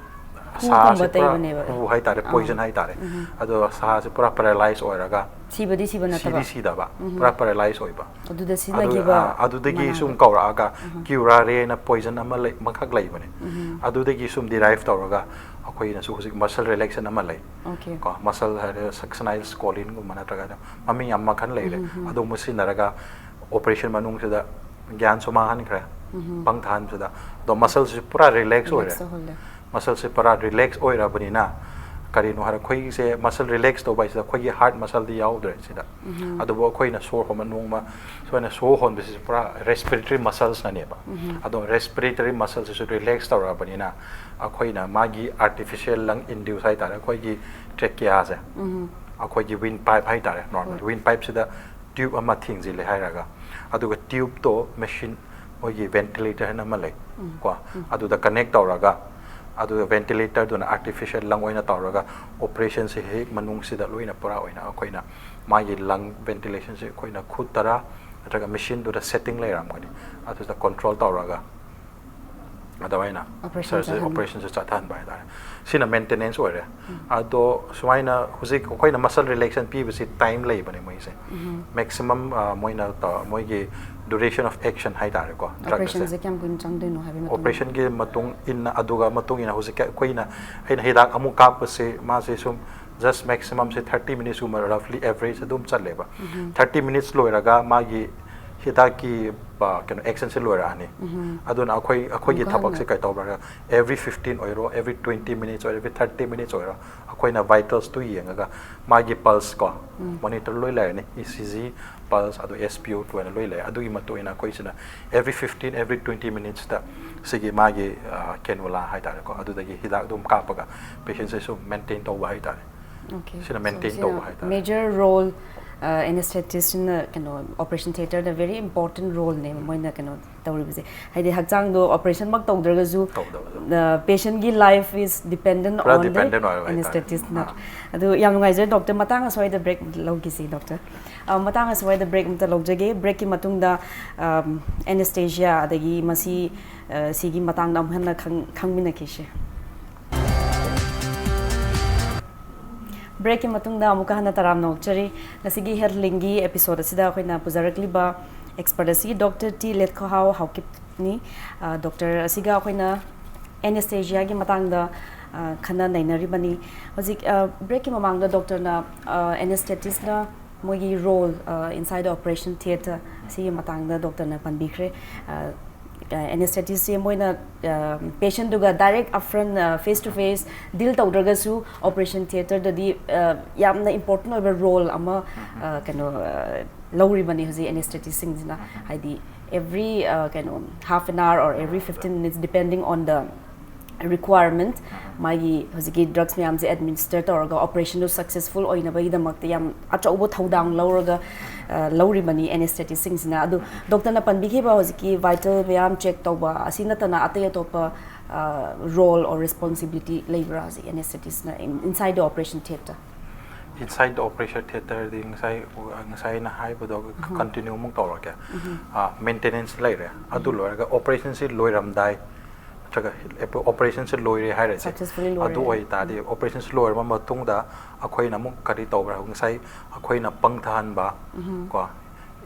ꯁꯥꯁꯦ ꯄꯨꯔꯥ ꯍꯨ ꯍꯥꯏꯇꯥꯔꯦ, ꯄꯣꯏꯖꯟ ꯍꯥꯏꯇꯥꯔꯦ꯫ ꯑꯗꯣ ꯁꯥꯁꯦ ꯄꯨꯔꯥ ꯄꯦꯔꯥꯂꯥꯏꯁ ꯑꯣꯏꯔꯒ, ꯁꯤꯕꯗꯤ ꯁꯤꯕ ꯅꯠꯇꯕ꯫ ꯁꯤꯗꯤ ꯁꯤꯗꯕ, ꯄꯨꯔꯥ ꯄꯦꯔꯥꯂꯥꯏꯁ ꯑꯣꯏꯕ꯫ ꯑꯗꯨꯗ ꯑꯗꯨ- ꯁꯤꯖꯤꯟꯅꯈꯤꯕ ꯑꯥ, ꯑꯗꯨꯗꯒꯤ ꯁꯨꯝ ꯃꯅꯥꯗꯣ꯫ ꯀꯧꯔꯛꯑꯒ ꯀ꯭ꯌꯨꯔꯥꯔꯦꯅ ꯄꯣꯏꯖꯟ ꯑꯃ ꯂꯩ, ꯑꯃꯈꯛ ꯂꯩꯕꯅꯦ꯫ ꯑꯗꯨꯗꯒꯤ ꯁꯨꯝ ꯗꯤꯔꯥꯏꯚ ꯇꯧꯔꯒ ꯑꯩꯈꯣꯏꯅꯁꯨ ꯍꯧꯖꯤꯛ ꯃꯁꯜ ꯔꯤꯂꯦꯛꯁꯟ ꯑꯃ ꯂꯩ Okay. ꯀꯣ, ꯃꯁꯜ ꯍꯥꯏꯔꯦ ꯁꯛꯁꯅꯥꯏꯜ ꯁ꯭ꯀꯣꯂꯤꯟꯒꯨꯝꯕ ꯅꯠꯇ꯭ꯔꯒ ꯑꯗꯨꯝ ꯃꯃꯤꯡ ꯌꯥꯝ ꯃꯈꯜ ꯂꯩꯔꯦ꯫ ꯑꯗꯨꯒꯨꯝꯕ ꯁꯤꯖꯤꯟꯅꯔꯒ ꯑꯣꯄꯔꯦꯁꯟ ꯃꯅꯨꯡꯁꯤꯗ ꯒ꯭ꯌꯥꯟꯁꯨ ꯃꯥꯡꯍꯟꯈ꯭ꯔꯦ, ꯄꯪ ꯊꯥꯍꯟꯕꯁꯤꯗ꯫ ꯑꯗꯣ ꯃꯁꯜꯁꯤ ꯄꯨꯔꯥ ꯔꯤꯂꯦꯛꯁ ꯑꯣꯏꯔꯦ꯫ Relax ꯇꯧꯍꯜꯂꯦ꯫ ꯃꯁꯜꯁꯦ ꯄꯨꯔꯥ ꯔꯤꯂꯦꯛꯁ ꯑꯣꯏꯔꯕꯅꯤꯅ, ꯀꯔꯤꯅꯣ ꯍꯥꯏꯔ, ꯑꯩꯈꯣꯏꯒꯤꯁꯦ ꯃꯁꯜ ꯔꯤꯂꯦꯛꯁ ꯇꯧꯕ ꯍꯥꯏꯁꯤꯗ ꯑꯩꯈꯣꯏꯒꯤ ꯍꯥꯔꯠ ꯃꯁꯜꯗꯤ ꯌꯥꯎꯗ꯭ꯔꯦ ꯁꯤꯗ꯫ ꯑꯗꯨꯕꯨ ꯑꯩꯈꯣꯏꯅ ꯁꯣꯔ ꯍꯣꯟꯕ, ꯅꯣꯡꯃ ꯁꯨꯃꯥꯏꯅ ꯁꯣꯔ ꯍꯣꯟꯕꯁꯤꯁꯨ ꯄꯨꯔꯥ ꯔꯦꯁꯄꯤꯔꯦꯇꯔꯤ ꯃꯁꯜꯁꯅꯅꯦꯕ꯫ ꯑꯗꯣ ꯔꯦꯁꯄꯤꯔꯦꯇꯔꯤ ꯃꯁꯜꯁꯤꯁꯨ ꯔꯤꯂꯦꯛꯁ ꯇꯧꯔꯛꯑꯕꯅꯤꯅ, ꯑꯩꯈꯣꯏꯅ ꯃꯥꯒꯤ ꯑꯥꯔꯇꯤꯐꯤꯁꯤꯌꯦꯜ ꯂꯪ ꯏꯟꯗ꯭ꯌꯨꯁ ꯍꯥꯏꯇꯥꯔꯦ, ꯑꯩꯈꯣꯏꯒꯤ ꯇ꯭ꯔꯦꯀꯤꯌꯥꯁꯦ, ꯑꯩꯈꯣꯏꯒꯤ ꯋꯤꯟ ꯄꯥꯏꯞ ꯍꯥꯏꯇꯥꯔꯦ, ꯅꯣꯔꯃꯦꯜ ꯋꯤꯟ ꯄꯥꯏꯞꯁꯤꯗ ꯇ꯭ꯌꯨꯕ ꯑꯃ ꯊꯤꯡꯖꯤꯜꯂꯦ ꯍꯥꯏꯔꯒ, ꯑꯗꯨꯒ ꯇ꯭ꯌꯨꯕꯇꯣ ꯃꯦꯁꯤꯟ, ꯃꯣꯏꯒꯤ ꯚꯦꯟꯇꯤꯂꯦꯇꯔ ꯍꯥꯏꯅ ꯑꯃ ꯂꯩ ꯀꯣ, ꯑꯗꯨꯗ ꯀꯅꯦꯛ ꯇꯧꯔꯒ, ꯑꯗꯨꯒ ꯚꯦꯟꯇꯤꯂꯦꯇꯔꯗꯨꯅ ꯑꯥꯔꯇꯤꯐꯤꯁꯤꯌꯦꯜ ꯂꯪ ꯑꯣꯏꯅ ꯇꯧꯔꯒ, ꯑꯣꯄꯔꯦꯁꯟꯁꯦ ꯍꯦꯛ ꯃꯅꯨꯡꯁꯤꯗ ꯂꯣꯏꯅ ꯄꯨꯔꯥ ꯑꯣꯏꯅ ꯑꯩꯈꯣꯏꯅ ꯃꯥꯒꯤ ꯂꯪ ꯚꯦꯟꯇꯤꯂꯦꯁꯟꯁꯦ ꯑꯩꯈꯣꯏꯅ ꯈꯨꯠ ꯇꯔꯥ ꯅꯠꯇ꯭ꯔꯒ ꯃꯦꯁꯤꯟꯗꯨꯗ ꯁꯦꯠꯇꯤꯡ ꯂꯩꯔꯝꯒꯅꯤ, ꯑꯗꯨꯗ ꯀꯟꯇ꯭ꯔꯣꯜ ꯇꯧꯔꯒ ꯑꯗꯨꯃꯥꯏꯅ Operation ꯆꯠꯍꯟꯕ꯫ ꯑꯣꯄꯔꯦꯁꯟꯁꯦ ꯆꯠꯍꯟꯕ ꯍꯥꯏꯇꯥꯔꯦ꯫ ꯁꯤꯅ ꯃꯦꯟꯇꯦꯅꯦꯟꯁ ꯑꯣꯏꯔꯦ꯫ ꯑꯗꯣ ꯁꯨꯃꯥꯏꯅ ꯍꯧꯖꯤꯛ ꯑꯩꯈꯣꯏꯅ ꯃꯁꯜ ꯔꯤꯂꯦꯛꯁꯟ ꯄꯤꯕꯁꯤ ꯇꯥꯏꯝ ꯂꯩꯕꯅꯦ ꯃꯣꯏꯁꯦ꯫ ꯃꯦꯛꯁꯤꯃꯝ ꯃꯣꯏꯅ ꯇ- ꯃꯣꯏꯒꯤ ꯗꯨꯔꯦꯁꯟ ꯑꯣꯐ ꯑꯦꯛꯁꯟ ꯍꯥꯏꯇꯥꯔꯦꯀꯣ, ꯗ꯭ꯔꯒ ꯑꯁꯦ꯫ ꯑꯣꯄꯔꯦꯁꯟꯁꯦ ꯀꯌꯥꯝ ꯀꯨꯏꯅ ꯆꯪꯗꯣꯏꯅꯣ ꯍꯥꯏꯕꯒꯤ ꯃꯇꯨꯡ ꯏꯟꯅ꯫ ꯑꯣꯄꯔꯦꯁꯟꯒꯤ ꯃꯇꯨꯡ ꯏꯟꯅ, ꯑꯗꯨꯒ ꯃꯇꯨꯡ ꯏꯟꯅ ꯍꯧꯖꯤꯛꯀꯤ ꯑꯩꯈꯣꯏꯅ, ꯑꯩꯅ ꯍꯤꯗꯥꯛ ꯑꯃꯨꯛ ꯀꯥꯞꯄꯁꯦ, ꯃꯥꯁꯦ ꯁꯨꯝ ꯖꯁ ꯃꯦꯛꯁꯤꯃꯝꯁꯦ ꯊꯥꯔꯇꯤ ꯃꯤꯅꯤꯠꯁꯀꯨꯝꯕ, ꯔꯐꯂꯤ ꯑꯦꯚꯔꯦꯖ ꯑꯗꯨꯝ ꯆꯠꯂꯦꯕ꯫ ꯊꯥꯔꯇꯤ ꯃꯤꯅꯤꯠꯁ ꯂꯣꯏꯔꯒ ꯃꯥꯒꯤ ꯍꯤꯗꯥꯛꯀꯤ ꯑ, ꯀꯩꯅꯣ ꯑꯦꯛꯁꯟꯁꯦ ꯂꯣꯏꯔꯛꯑꯅꯤ꯫ ꯑꯗꯨꯅ ꯑꯩꯈꯣꯏ ꯑꯩꯈꯣꯏꯒꯤ ꯑꯃꯨꯛꯀ ꯊꯕꯛꯁꯦ ꯍꯟꯅ? ꯀꯩ ꯇꯧꯕ꯭ꯔꯥ, ꯑꯦꯚ꯭ꯔꯤ ꯐꯤꯐꯇꯤꯟ ꯑꯣꯏꯔꯣ, ꯑꯦꯚ꯭ꯔꯤ ꯇ꯭ꯋꯦꯟꯇꯤ ꯃꯤꯅꯤꯠꯁ ꯑꯣꯏꯔꯣ, ꯑꯦꯚ꯭ꯔꯤ ꯊꯥꯔꯇꯤ ꯃꯤꯅꯤꯠꯁ ꯑꯣꯏꯔꯣ, ꯑꯩꯈꯣꯏꯅ ꯚꯥꯏꯇꯜꯁꯇꯨ ꯌꯦꯡꯉꯒ ꯃꯥꯒꯤ ꯄꯜꯁ ꯀꯣ, ꯃꯣꯅꯤꯇꯔ ꯂꯣꯏ ꯂꯩꯔꯅꯤ, ꯏ ꯁꯤ ꯖꯤ, ꯄꯜꯁ, ꯑꯗꯨ ꯑꯦꯁ ꯄꯤ ꯑꯣ ꯇꯨ ꯍꯥꯏꯅ ꯂꯣꯏ ꯂꯩ꯫ ꯑꯗꯨꯒꯤ ꯃꯇꯨꯡ ꯏꯟꯅ ꯑꯩꯈꯣꯏꯁꯤꯅ ꯑꯦꯚ꯭ꯔꯤ ꯐꯤꯐꯇꯤꯟ, ꯑꯦꯚ꯭ꯔꯤ ꯇ꯭ꯋꯦꯟꯇꯤ ꯃꯤꯅꯤꯠꯁꯇ ꯁꯤꯒꯤ ꯃꯥꯒꯤ ꯀꯦꯅꯨꯂꯥ ꯍꯥꯏꯇꯥꯔꯦꯀꯣ, ꯑꯗꯨꯗꯒꯤ ꯍꯤꯗꯥꯛ ꯑꯗꯨꯝ ꯀꯥꯞꯄꯒ ꯄꯦꯁꯦꯟꯁꯦ ꯁꯨꯝ ꯃꯦꯟꯇꯦꯟ ꯇꯧꯕ ꯍꯥꯏꯇꯥꯔꯦ꯫ Okay. ꯁꯤꯅ maintain ꯇꯧꯕ ꯍꯥꯏꯇꯥꯔꯦ. Major role anesthetistꯅ ꯀꯩꯅꯣ operation theatreꯗ very important roleꯅꯦ ꯃꯣꯏꯅ ꯀꯩꯅꯣ ꯇꯧꯔꯤꯕꯁꯦ, ꯍꯥꯏꯗꯤ ꯍꯛꯆꯥꯡꯗꯣ operationꯃꯛ ꯇꯧꯗ꯭ꯔꯒꯁꯨ ꯇꯧꯗꯕꯗꯣ. Patientꯀꯤ life is dependent ꯄꯨꯔꯥ on the dependent ꯑꯣꯏꯔꯕ ꯍꯥꯏꯇꯥꯔꯦ. anesthetist ꯅꯠꯇ꯭ꯔꯥ? ꯑꯗꯨ ꯌꯥꯝ ꯅꯨꯡꯉꯥꯏꯖꯔꯦ doctor, ꯃꯇꯥꯡ ꯑꯁ꯭ꯋꯥꯏꯗ break ꯂꯧꯈꯤꯁꯤ doctor. ꯑ, ꯃꯇꯥꯡ ꯑꯁ꯭ꯋꯥꯏꯗ break ꯑꯃꯇ ꯂꯧꯖꯒꯦ. Breakꯀꯤ ꯃꯇꯨꯡꯗ ꯑꯝ, anesthesia ꯑꯗꯒꯤ ꯃꯁꯤ ꯑ, ꯁꯤꯒꯤ ꯃꯇꯥꯡꯗ ꯑꯃꯨꯛ ꯍꯟꯅ ꯈꯪ- ꯈꯪꯃꯤꯟꯅꯈꯤꯁꯤ. Breakꯀꯤ ꯃꯇꯨꯡꯗ ꯑꯃꯨꯛꯀ ꯍꯟꯅ ꯇꯔꯥꯝꯅ ꯑꯣꯛꯆꯔꯤ꯫ ꯉꯁꯤꯒꯤ Health Linkꯒꯤ episode ꯑꯁꯤꯗ ꯑꯩꯈꯣꯏꯅ ꯄꯨꯖꯔꯛꯂꯤꯕ expert ꯑꯁꯤ Doctor T ꯂꯦꯠꯈꯣꯍꯥꯎ ꯍꯥꯎꯀꯤꯞꯅꯤ꯫ ꯑ, doctor ꯑꯁꯤꯒ ꯑꯩꯈꯣꯏꯅ anestheticiaꯒꯤ ꯃꯇꯥꯡꯗ ꯑ, ꯈꯟꯅ ꯅꯩꯅꯔꯤꯕꯅꯤ꯫ ꯍꯧꯖꯤꯛ ꯑ, breakꯀꯤ ꯃꯃꯥꯡꯗ doctorꯅ ꯑ, anesthetistꯅ ꯃꯣꯏꯒꯤ role inside the operation theatre ꯁꯤꯒꯤ ꯃꯇꯥꯡꯗ doctorꯅ ꯄꯟꯕꯤꯈ꯭ꯔꯦ꯫ ꯑ, anesthetistꯁꯦ ꯃꯣꯏꯅ patientꯗꯨꯒ direct upfront face to face deal ꯇꯧꯗ꯭ꯔꯒꯁꯨ operation theatreꯗꯗꯤ ꯑ, ꯌꯥꯝꯅ important ꯑꯣꯏꯕ role ꯑꯃ ꯑ, ꯀꯩꯅꯣ ꯑ, ꯂꯧꯔꯤꯕꯅꯤ ꯍꯧꯖꯤꯛ anesthetistꯁꯤꯡꯁꯤꯅ, ꯍꯥꯏꯗꯤ every ꯑ, ꯀꯩꯅꯣ half an hour or every fifteen minutes depending on the requirement, ꯃꯥꯒꯤ ꯍꯧꯖꯤꯛꯀꯤ drugs ꯃꯌꯥꯝꯁꯦ administer ꯇꯧꯔꯒ operationꯗꯨ successful ꯑꯣꯏꯅꯕꯒꯤꯗꯃꯛꯇ ꯌꯥꯝ ꯑꯆꯧꯕ ꯊꯧꯗꯥꯡ ꯂꯧꯔꯒ ꯑ, ꯂꯧꯔꯤꯕꯅꯤ anesthetistꯁꯤꯡꯁꯤꯅ꯫ ꯑꯗꯨ doctorꯅ ꯄꯟꯕꯤꯈꯤꯕ ꯍꯧꯖꯤꯛꯀꯤ vital ꯃꯌꯥꯝ check ꯇꯧꯕ ꯑꯁꯤ ꯅꯠꯇꯅ ꯑꯇꯩ ꯑꯇꯣꯞꯄ ꯑ, role or responsibility ꯂꯩꯕ꯭ꯔꯥ ꯍꯧꯖꯤꯛ anesthetistꯅ inside the operation theatre? Inside the operation theatreꯗꯤ ꯉꯁꯥꯏ ꯉꯁꯥꯏ ꯑꯩꯅ ꯍꯥꯏꯕꯗꯣ continue ꯑꯃꯨꯛ ꯇꯧꯔꯛꯀꯦ꯫ ꯑ, maintenance ꯂꯩꯔꯦ, ꯑꯗꯨ ꯂꯣꯏꯔꯒ operationꯁꯤ ꯂꯣꯏꯔꯝꯗꯥꯏ ꯅꯠꯇ꯭ꯔꯒ operationꯁꯤ ꯂꯣꯏꯔꯦ ꯍꯥꯏꯔꯁꯦ꯫ Successfully ꯂꯣꯏꯔꯦ꯫ ꯑꯗꯨ ꯑꯣꯏꯇꯥꯔꯗꯤ operationꯁꯤ ꯂꯣꯏꯔꯕ ꯃꯇꯨꯡꯗ ꯑꯩꯈꯣꯏꯅ ꯑꯃꯨꯛ ꯀꯔꯤ ꯇꯧꯕ꯭ꯔꯥ? ꯉꯁꯥꯏ ꯑꯩꯈꯣꯏꯅ ꯄꯪꯊꯍꯟꯕ ꯀꯣ,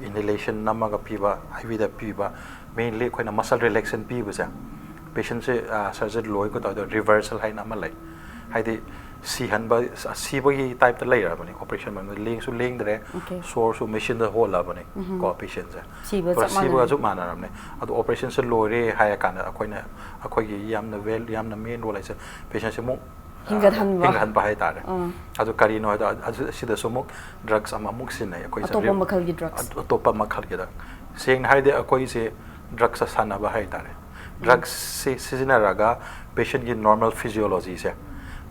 inhalation ꯅꯝꯃꯒ ꯄꯤꯕ, I Vꯗ ꯄꯤꯕ, mainly ꯑꯩꯈꯣꯏꯅ muscle relaxant ꯄꯤꯕꯁꯦ, patientꯁꯦ surgery ꯂꯣꯏꯒ ꯇꯧꯗꯣ reversal ꯍꯥꯏꯅ ꯑꯃ ꯂꯩ꯫ ꯍꯥꯏꯗꯤ ꯁꯤꯍꯟꯕ, ꯁꯤꯕꯒꯤ typeꯇ ꯂꯩꯔꯕꯅꯤ꯫ Operation ꯃꯅꯨꯡꯗ ꯂꯦꯡꯁꯨ ꯂꯦꯡꯗ꯭ꯔꯦ, Okay. ꯁꯣꯔꯁꯨ machineꯗ ꯍꯣꯜꯂꯕꯅꯤ ꯀꯣ patientꯁꯦ꯫ ꯁꯤꯕ ꯄꯨꯔꯥ ꯆꯞ ꯁꯤꯕꯒ ꯃꯥꯟꯅꯔꯦ꯫ ꯆꯞ ꯃꯥꯟꯅꯔꯕꯅꯤ꯫ ꯑꯗꯣ operationꯁꯦ ꯂꯣꯏꯔꯦ ꯍꯥꯏꯔ ꯀꯥꯟꯗ ꯑꯩꯈꯣꯏꯅ ꯑꯩꯈꯣꯏꯒꯤ ꯌꯥꯝꯅ well, ꯌꯥꯝꯅ main role ꯍꯥꯏꯁꯦ patientꯁꯦ ꯑꯃꯨꯛ ꯑ, ꯍꯤꯡꯒꯠꯍꯟꯕ꯫ ꯍꯤꯡꯒꯠꯍꯟꯕ ꯍꯥꯏꯇꯥꯔꯦ꯫ ꯑꯥ꯫ ꯑꯗꯨ ꯀꯔꯤꯅꯣ ꯍꯥꯏꯗ ꯑꯗꯨ ꯁꯤꯗꯁꯨ ꯑꯃꯨꯛ drugs ꯑꯃꯃꯨꯛ ꯁꯤꯖꯤꯟꯅꯩ ꯑꯩꯈꯣꯏꯁꯦ꯫ ꯑꯇꯣꯞꯄ Re- ꯃꯈꯜꯒꯤ drugs꯫ ꯑꯇꯣ- ꯑꯇꯣꯞꯄ ꯃꯈꯜꯒꯤꯗ ꯁꯦꯡꯅ ꯍꯥꯏꯔꯗꯤ ꯑꯩꯈꯣꯏꯁꯦ drugs ꯁꯥꯟꯅꯕ ꯍꯥꯏꯇꯥꯔꯦ꯫ Drugsꯁꯤ ꯁꯤꯖꯤꯟꯅꯔꯒ patientꯀꯤ normal physiologyꯁꯦ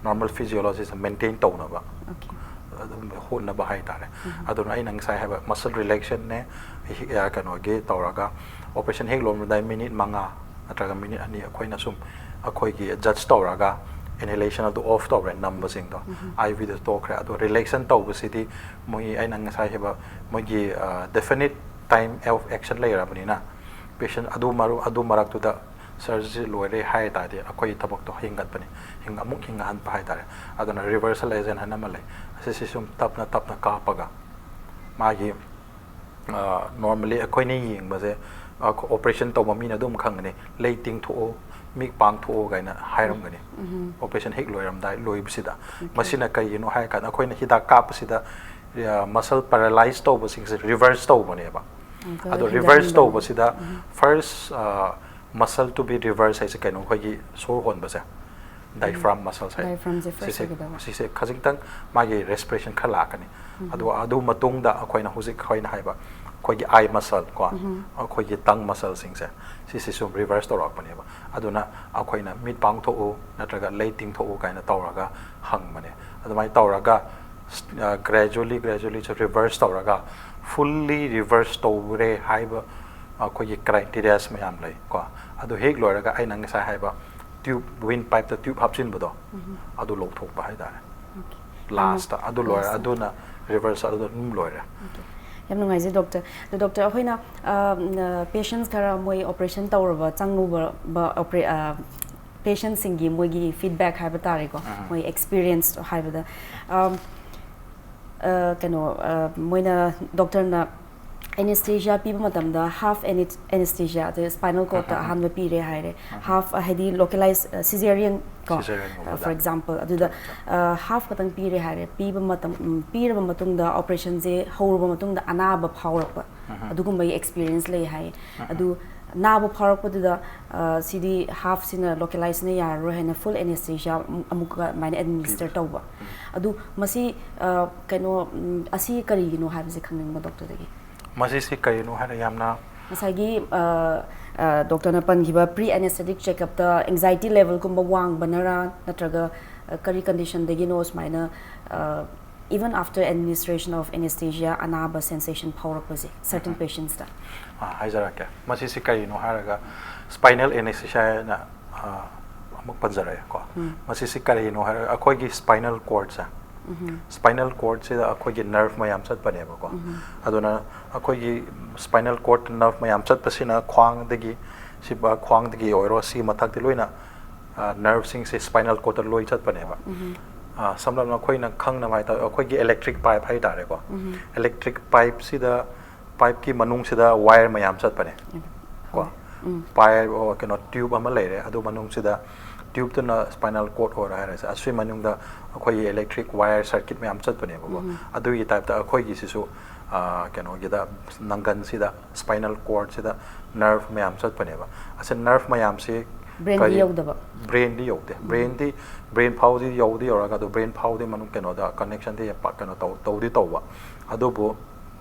ꯅꯣꯔꯃꯦꯜ ꯐꯤꯖꯤꯌꯣꯂꯣꯖꯤꯁꯦ ꯃꯦꯟꯇꯦꯟ ꯇꯧꯅꯕ ꯑꯗꯨꯝ ꯍꯣꯠꯅꯕ ꯍꯥꯏꯇꯥꯔꯦ꯫ ꯑꯗꯨꯅ ꯑꯩꯅ ꯉꯁꯥꯏ ꯍꯥꯏꯕ ꯃꯁꯜ ꯔꯤꯂꯦꯛꯁꯟꯅꯦ, ꯀꯩꯅꯣꯒꯤ ꯇꯧꯔꯒ ꯑꯣꯄꯔꯦꯁꯟ ꯍꯦꯛ ꯂꯣꯏꯔꯝꯗꯥꯏ ꯃꯤꯅꯤꯠ ꯃꯉꯥ ꯅꯠꯇ꯭ꯔꯒ ꯃꯤꯅꯤꯠ ꯑꯅꯤ ꯑꯩꯈꯣꯏꯅ ꯁꯨꯝ ꯑꯩꯈꯣꯏꯒꯤ ꯑꯦꯗꯖꯁ ꯇꯧꯔꯒ, ꯏꯟꯍꯦꯂꯦꯁꯟ ꯑꯗꯨ ꯑꯣꯐ ꯇꯧꯔꯦ, ꯅꯝꯕꯁꯤꯡꯗꯣ ꯑꯥꯏ ꯚꯤꯗ ꯇꯣꯛꯈ꯭ꯔꯦ꯫ ꯑꯗꯣ ꯔꯤꯂꯦꯛꯁꯟ ꯇꯧꯕꯁꯤꯗꯤ ꯃꯣꯏ ꯑꯩꯅ ꯉꯁꯥꯏ ꯍꯥꯏꯕ ꯃꯣꯏꯒꯤ ꯗꯦꯐꯤꯅꯤꯠ ꯇꯥꯏꯝ ꯑꯣꯐ ꯑꯦꯛꯁꯟ ꯂꯩꯔꯕꯅꯤꯅ, ꯄꯦꯁꯦꯟ ꯑꯗꯨ ꯃꯔꯨ ꯑꯗꯨ ꯃꯔꯛꯇꯨꯗ ꯁꯔꯖꯔꯤ ꯂꯣꯏꯔꯦ ꯍꯥꯏ ꯇꯥꯔꯗꯤ ꯑꯩꯈꯣꯏ ꯊꯕꯛꯇꯣ ꯍꯦꯟꯒꯠꯄꯅꯤ, ꯍꯤꯡ- ꯑꯃꯨꯛ ꯍꯤꯡꯍꯟꯕ ꯍꯥꯏꯇꯥꯔꯦ꯫ ꯑꯗꯨꯅ ꯔꯤꯚꯔꯁꯦꯜ ꯑꯦꯖꯦꯟ ꯍꯥꯏꯅ ꯑꯃ ꯂꯩ꯫ ꯑꯁꯤꯁꯤ ꯁꯨꯝ ꯇꯞꯅ ꯇꯞꯅ ꯀꯥꯞꯄꯒ ꯃꯥꯒꯤ, ꯅꯣꯔꯃꯦꯜꯂꯤ ꯑꯩꯈꯣꯏꯅ ꯌꯦꯡꯕꯁꯦ, ꯑꯣꯄꯔꯦꯁꯟ ꯇꯧꯕ ꯃꯤꯅ ꯑꯗꯨꯝ ꯈꯪꯒꯅꯤ, ꯂꯩ ꯇꯤꯡꯊꯣꯛꯑꯣ, ꯃꯤꯠ ꯄꯥꯡꯊꯣꯛꯑꯣ ꯀꯥꯏꯅ ꯍꯥꯏꯔꯝꯒꯅꯤ꯫ ꯑꯣꯄꯔꯦꯁꯟ ꯍꯦꯛ ꯂꯣꯏꯔꯝꯗꯥꯏ, ꯂꯣꯏꯕꯁꯤꯗ꯫ ꯃꯁꯤꯅ ꯀꯩꯒꯤꯅꯣ ꯍꯥꯏꯔꯀꯥꯟꯗ ꯑꯩꯈꯣꯏꯅ ꯍꯤꯗꯥꯛ ꯀꯥꯞꯄꯁꯤꯗ ꯃꯁꯜ ꯄꯦꯔꯥꯂꯥꯏꯁ ꯇꯧꯕꯁꯤꯡꯁꯦ ꯔꯤꯚꯔꯁ ꯇꯧꯕꯅꯦꯕ꯫ ꯑꯗꯣ ꯔꯤꯚꯔꯁ ꯇꯧꯕꯁꯤꯗ, first muscle two B reverse ꯍꯥꯏꯁꯦ ꯀꯩꯅꯣ? ꯑꯩꯈꯣꯏꯒꯤ ꯁꯣꯔ ꯍꯣꯟꯕꯁꯦ, ꯗꯥꯏꯐ꯭ꯔꯥꯝ ꯃꯁꯜꯁ ꯍꯥꯏ꯫ ꯗꯥꯏꯐ꯭ꯔꯥꯝꯁꯦ ꯐꯥꯔꯁ ꯁꯤꯁꯦ ꯑꯣꯏꯒꯗꯕ꯫ ꯁꯤꯁꯦ ꯈꯖꯤꯛꯇꯪ ꯃꯥꯒꯤ ꯔꯦꯁꯄꯤꯔꯦꯁꯟ ꯈꯔ ꯂꯥꯛꯀꯅꯤ꯫ ꯑꯗꯨꯒ ꯑꯗꯨ ꯃꯇꯨꯡꯗ ꯑꯩꯈꯣꯏꯅ ꯍꯧꯖꯤꯛ ꯑꯩꯈꯣꯏꯅ ꯍꯥꯏꯕ ꯑꯩꯈꯣꯏꯒꯤ ꯑꯥꯏ ꯃꯁꯜ ꯀꯣ, ꯑꯩꯈꯣꯏꯒꯤ ꯇꯪ ꯃꯁꯜꯁꯤꯡꯁꯦ, ꯁꯤꯁꯤꯁꯨ ꯔꯤꯚꯔꯁ ꯇꯧꯔꯛꯄꯅꯦꯕ꯫ ꯑꯗꯨꯅ ꯑꯩꯈꯣꯏꯅ ꯃꯤꯠ ꯄꯥꯡꯊꯣꯛꯎ ꯅꯠꯇ꯭ꯔꯒ ꯂꯩ ꯇꯤꯡꯊꯣꯛꯎ ꯀꯥꯏꯅ ꯇꯧꯔꯒ ꯍꯪꯕꯅꯦ꯫ ꯑꯗꯨꯃꯥꯏꯅ ꯇꯧꯔꯒ ꯒ꯭ꯔꯦꯖꯨꯋꯦꯂꯤ ꯒ꯭ꯔꯦꯖꯨꯋꯦꯂꯤꯁꯨ ꯔꯤꯚꯔꯁ ꯇꯧꯔꯒ ꯐꯨꯜꯂꯤ ꯔꯤꯚꯔꯁ ꯇꯧꯔꯦ ꯍꯥꯏꯕ ꯑꯩꯈꯣꯏꯒꯤ ꯀ꯭ꯔꯥꯏꯇꯦꯔꯤꯌꯥꯁ ꯃꯌꯥꯝ ꯂꯩ ꯀꯣ꯫ ꯑꯗꯨ ꯍꯦꯛ ꯂꯣꯏꯔꯒ ꯑꯩꯅ ꯉꯁꯥꯏ ꯍꯥꯏꯕ ꯇ꯭ꯌꯨꯕ, ꯋꯤꯟ ꯄꯥꯏꯞꯇ ꯇ꯭ꯌꯨꯕ ꯍꯥꯞꯆꯤꯟꯕꯗꯣ, ꯑꯗꯨ ꯂꯧꯊꯣꯛꯄ ꯍꯥꯏꯇꯥꯔꯦ꯫ ꯂꯥꯁꯇ ꯑꯗꯨ ꯂꯣꯏꯔꯦ꯫ ꯑꯗꯨꯅ ꯔꯤꯚꯔꯁ ꯑꯗꯨꯗ ꯑꯗꯨꯝ ꯂꯣꯏꯔꯦ꯫ ꯌꯥꯝ ꯅꯨꯡꯉꯥꯏꯖꯩ ꯗꯣꯛꯇꯔ꯫ ꯑꯗꯣ ꯗꯣꯛꯇꯔ, ꯑꯩꯈꯣꯏꯅ ꯄꯦꯁꯦꯟꯁ ꯈꯔ ꯃꯣꯏ ꯑꯣꯄꯔꯦꯁꯟ ꯇꯧꯔꯕ ꯆꯪꯉꯨꯕ ꯄꯦꯁꯦꯟꯁꯤꯡꯒꯤ ꯃꯣꯏꯒꯤ ꯐꯤꯗꯕꯦꯛ ꯍꯥꯏꯕ ꯇꯥꯔꯦꯀꯣ, ꯃꯣꯏ ꯑꯦꯛꯁꯄꯤꯔꯤꯌꯦꯟꯁ ꯍꯥꯏꯕꯗ, ꯑ, ꯀꯩꯅꯣ, ꯃꯣꯏꯅ, ꯗꯣꯛꯇꯔꯅ ꯑꯦꯅꯦꯁꯊꯦꯁꯤꯌꯥ ꯄꯤꯕ ꯃꯇꯝꯗ ꯍꯥꯐ ꯑꯦꯅꯦꯁꯊꯦꯁꯤꯌꯥ, ꯑꯗ ꯁ꯭ꯄꯥꯏꯅꯦꯜ ꯀꯣꯔꯗꯇ ꯑꯍꯥꯟꯕ ꯄꯤꯔꯦ ꯍꯥꯏꯔꯦ, ꯍꯥꯐ ꯍꯥꯏꯗꯤ ꯂꯣꯀꯦꯂꯥꯏꯁ ꯁꯤꯖꯦꯔꯤꯌꯟ ꯀꯣ, Caesarean ꯒꯨꯝꯕꯗ꯫ ꯐꯣꯔ ꯑꯦꯛꯖꯥꯝꯄꯜ, ꯑꯗꯨꯗ ꯍꯥꯐ ꯈꯛꯇꯪ ꯄꯤꯔꯦ ꯍꯥꯏꯔꯦ, ꯄꯤꯕ ꯃꯇꯝ, ꯎꯝ, ꯄꯤꯔꯕ ꯃꯇꯨꯡꯗ, ꯑꯣꯄꯔꯦꯁꯟꯁꯦ ꯍꯧꯔꯕ ꯃꯇꯨꯡꯗ ꯑꯅꯥꯕ ꯐꯥꯎꯔꯛꯄ, ꯑꯗꯨꯒꯨꯝꯕꯒꯤ ꯑꯦꯛꯁꯄꯤꯔꯤꯌꯦꯟꯁ ꯂꯩ ꯍꯥꯏ꯫ ꯑꯗꯨ ꯑꯅꯥꯕ ꯐꯥꯎꯔꯛꯄꯗꯨꯗ, ꯑ, ꯁꯤꯗꯤ ꯍꯥꯐꯁꯤꯅ, ꯂꯣꯀꯦꯂꯥꯏꯁꯅ ꯌꯥꯔꯔꯣꯏ ꯍꯥꯏꯅ ꯐꯨꯜ ꯑꯦꯅꯦꯁꯊꯦꯁꯤꯌꯥ ꯑꯃꯨꯛꯀ ꯑꯗꯨꯃꯥꯏꯅ ꯑꯦꯗꯃꯤꯅꯤꯁꯇꯔ ꯇꯧꯕ꯫ ꯑꯗꯨ ꯃꯁꯤ, ꯑ, ꯀꯩꯅꯣ, ꯎꯝ, ꯑꯁꯤ ꯀꯔꯤꯒꯤꯅꯣ ꯍꯥꯏꯕꯁꯦ ꯈꯪꯅꯤꯡꯕ ꯗꯣꯛꯇꯔꯗꯒꯤ꯫ ꯃꯁꯤꯁꯤ ꯀꯔꯤꯅꯣ ꯍꯥꯏꯔ ꯌꯥꯝꯅ ꯉꯁꯥꯏꯒꯤ, ꯑ, ꯑ, ꯗꯣꯛꯇꯔꯅ ꯄꯟꯈꯤꯕ ꯄ꯭ꯔꯤ ꯑꯦꯅꯦꯁꯊꯦꯇꯤꯛ ꯆꯦꯛꯑꯞꯇ ꯑꯦꯡꯖꯥꯏꯇꯤ ꯂꯦꯚꯦꯜꯒꯨꯝꯕ ꯋꯥꯡꯕꯅꯔꯥ, ꯅꯠꯇ꯭ꯔꯒ ꯀꯔꯤ ꯀꯟꯗꯤꯁꯟꯗꯒꯤꯅꯣ ꯁꯨꯃꯥꯏꯅ, even after administration of anesthesia, ꯑꯅꯥꯕ ꯁꯦꯟꯁꯦꯁꯟ ꯐꯥꯎꯔꯛꯄꯁꯦ ꯁꯔꯇꯟ ꯄꯦꯁꯦꯟꯁꯇ? ꯑꯥ, ꯍꯥꯏꯖꯔꯛꯀꯦ꯫ ꯃꯁꯤꯁꯤ ꯀꯔꯤꯅꯣ ꯍꯥꯏꯔꯒ, ꯁ꯭ꯄꯥꯏꯅꯦꯜ ꯑꯦꯅꯦꯁꯊꯦꯁꯤꯌꯥ ꯍꯥꯏꯅ ꯑꯥ, ꯑꯃꯨꯛ ꯄꯟꯖꯔꯛꯑꯦꯀꯣ꯫ ꯃꯁꯤꯁꯤ ꯀꯔꯤꯅꯣ ꯍꯥꯏꯔꯒ, ꯑꯩꯈꯣꯏꯒꯤ ꯁ꯭ꯄꯥꯏꯅꯦꯜ ꯀꯣꯔꯗꯁꯦ, ꯁ꯭ꯄꯥꯏꯅꯦꯜ ꯀꯣꯔꯗꯁꯤꯗ ꯑꯩꯈꯣꯏꯒꯤ ꯅꯔꯚ ꯃꯌꯥꯝ ꯆꯠꯄꯅꯦꯕꯀꯣ꯫ ꯑꯗꯨꯅ ꯑꯩꯈꯣꯏꯒꯤ ꯁ꯭ꯄꯥꯏꯅꯦꯜ ꯀꯣꯔꯗ ꯅꯔꯚ ꯃꯌꯥꯝ ꯆꯠꯄꯁꯤꯅ ꯈ꯭ꯋꯥꯡꯗꯒꯤ, ꯁꯤ ꯈ꯭ꯋꯥꯡꯗꯒꯤ ꯑꯣꯏꯔꯣ, ꯁꯤ ꯃꯊꯛꯇꯤ ꯂꯣꯏꯅ ꯅꯔꯚꯁꯤꯡꯁꯦ ꯁ꯭ꯄꯥꯏꯅꯦꯜ ꯀꯣꯔꯗꯇ ꯂꯣꯏ ꯆꯠꯄꯅꯦꯕ꯫ ꯁꯝꯂꯞꯅ ꯑꯩꯈꯣꯏꯅ ꯈꯪꯅꯕ ꯍꯥꯏ ꯇꯥꯔꯦ, ꯑꯩꯈꯣꯏꯒꯤ ꯏꯂꯦꯛꯇ꯭ꯔꯤꯛ ꯄꯥꯏꯞ ꯍꯥꯏ ꯇꯥꯔꯦꯀꯣ꯫ ꯏꯂꯦꯛꯇ꯭ꯔꯤꯛ ꯄꯥꯏꯞꯁꯤꯗ, ꯄꯥꯏꯞꯀꯤ ꯃꯅꯨꯡꯁꯤꯗ ꯋꯥꯌꯔ ꯃꯌꯥꯝ ꯆꯠꯄꯅꯦ ꯀꯣ꯫ ꯄꯥꯏꯞ, ꯑꯣ, ꯀꯩꯅꯣ, ꯇ꯭ꯌꯨꯕ ꯑꯃ ꯂꯩꯔꯦ, ꯑꯗꯨ ꯃꯅꯨꯡꯁꯤꯗ ꯇ꯭ꯌꯨꯕꯇꯨꯅ ꯁ꯭ꯄꯥꯏꯅꯦꯜ ꯀꯣꯔꯗ ꯑꯣꯏꯔꯣ ꯍꯥꯏꯔꯁꯦ, ꯑꯁꯤ ꯃꯅꯨꯡꯗ ꯑꯩꯈꯣꯏꯒꯤ ꯏꯂꯦꯛꯇ꯭ꯔꯤꯛ ꯋꯥꯌꯔ ꯁꯔꯀꯤꯠ ꯃꯌꯥꯝ ꯆꯠꯄꯅꯦꯕꯀꯣ꯫ ꯑꯗꯨꯒꯤ ꯇꯥꯏꯞꯇ ꯑꯩꯈꯣꯏꯒꯤꯁꯤꯁꯨ, ꯑꯥ, ꯀꯩꯅꯣꯒꯤꯗ, ꯅꯪꯒꯟꯁꯤꯗ, ꯁ꯭ꯄꯥꯏꯅꯦꯜ ꯀꯣꯔꯗꯁꯤꯗ ꯅꯔꯚ ꯃꯌꯥꯝ ꯆꯠꯄꯅꯦꯕ꯫ ꯑꯁꯤ ꯅꯔꯚ ꯃꯌꯥꯝꯁꯤ ꯕ꯭ꯔꯦꯟꯗꯤ ꯌꯧꯗꯕ? ꯕ꯭ꯔꯦꯟꯗꯤ ꯌꯧꯗꯦ꯫ ꯕ꯭ꯔꯦꯟꯗꯤ, ꯕ꯭ꯔꯦꯟ ꯐꯥꯎꯗꯤ ꯌꯧꯗꯤ ꯌꯧꯔꯒ, ꯑꯗꯨ ꯕ꯭ꯔꯦꯟ ꯐꯥꯎꯗꯤ ꯃꯅꯨꯡ ꯀꯩꯅꯣꯗ ꯀꯅꯦꯛꯁꯟꯗꯤ ꯄꯥꯛ ꯀꯩꯅꯣ ꯇꯧ-, ꯇꯧꯗꯤ ꯇꯧꯕ꯫ ꯑꯗꯨꯕꯨ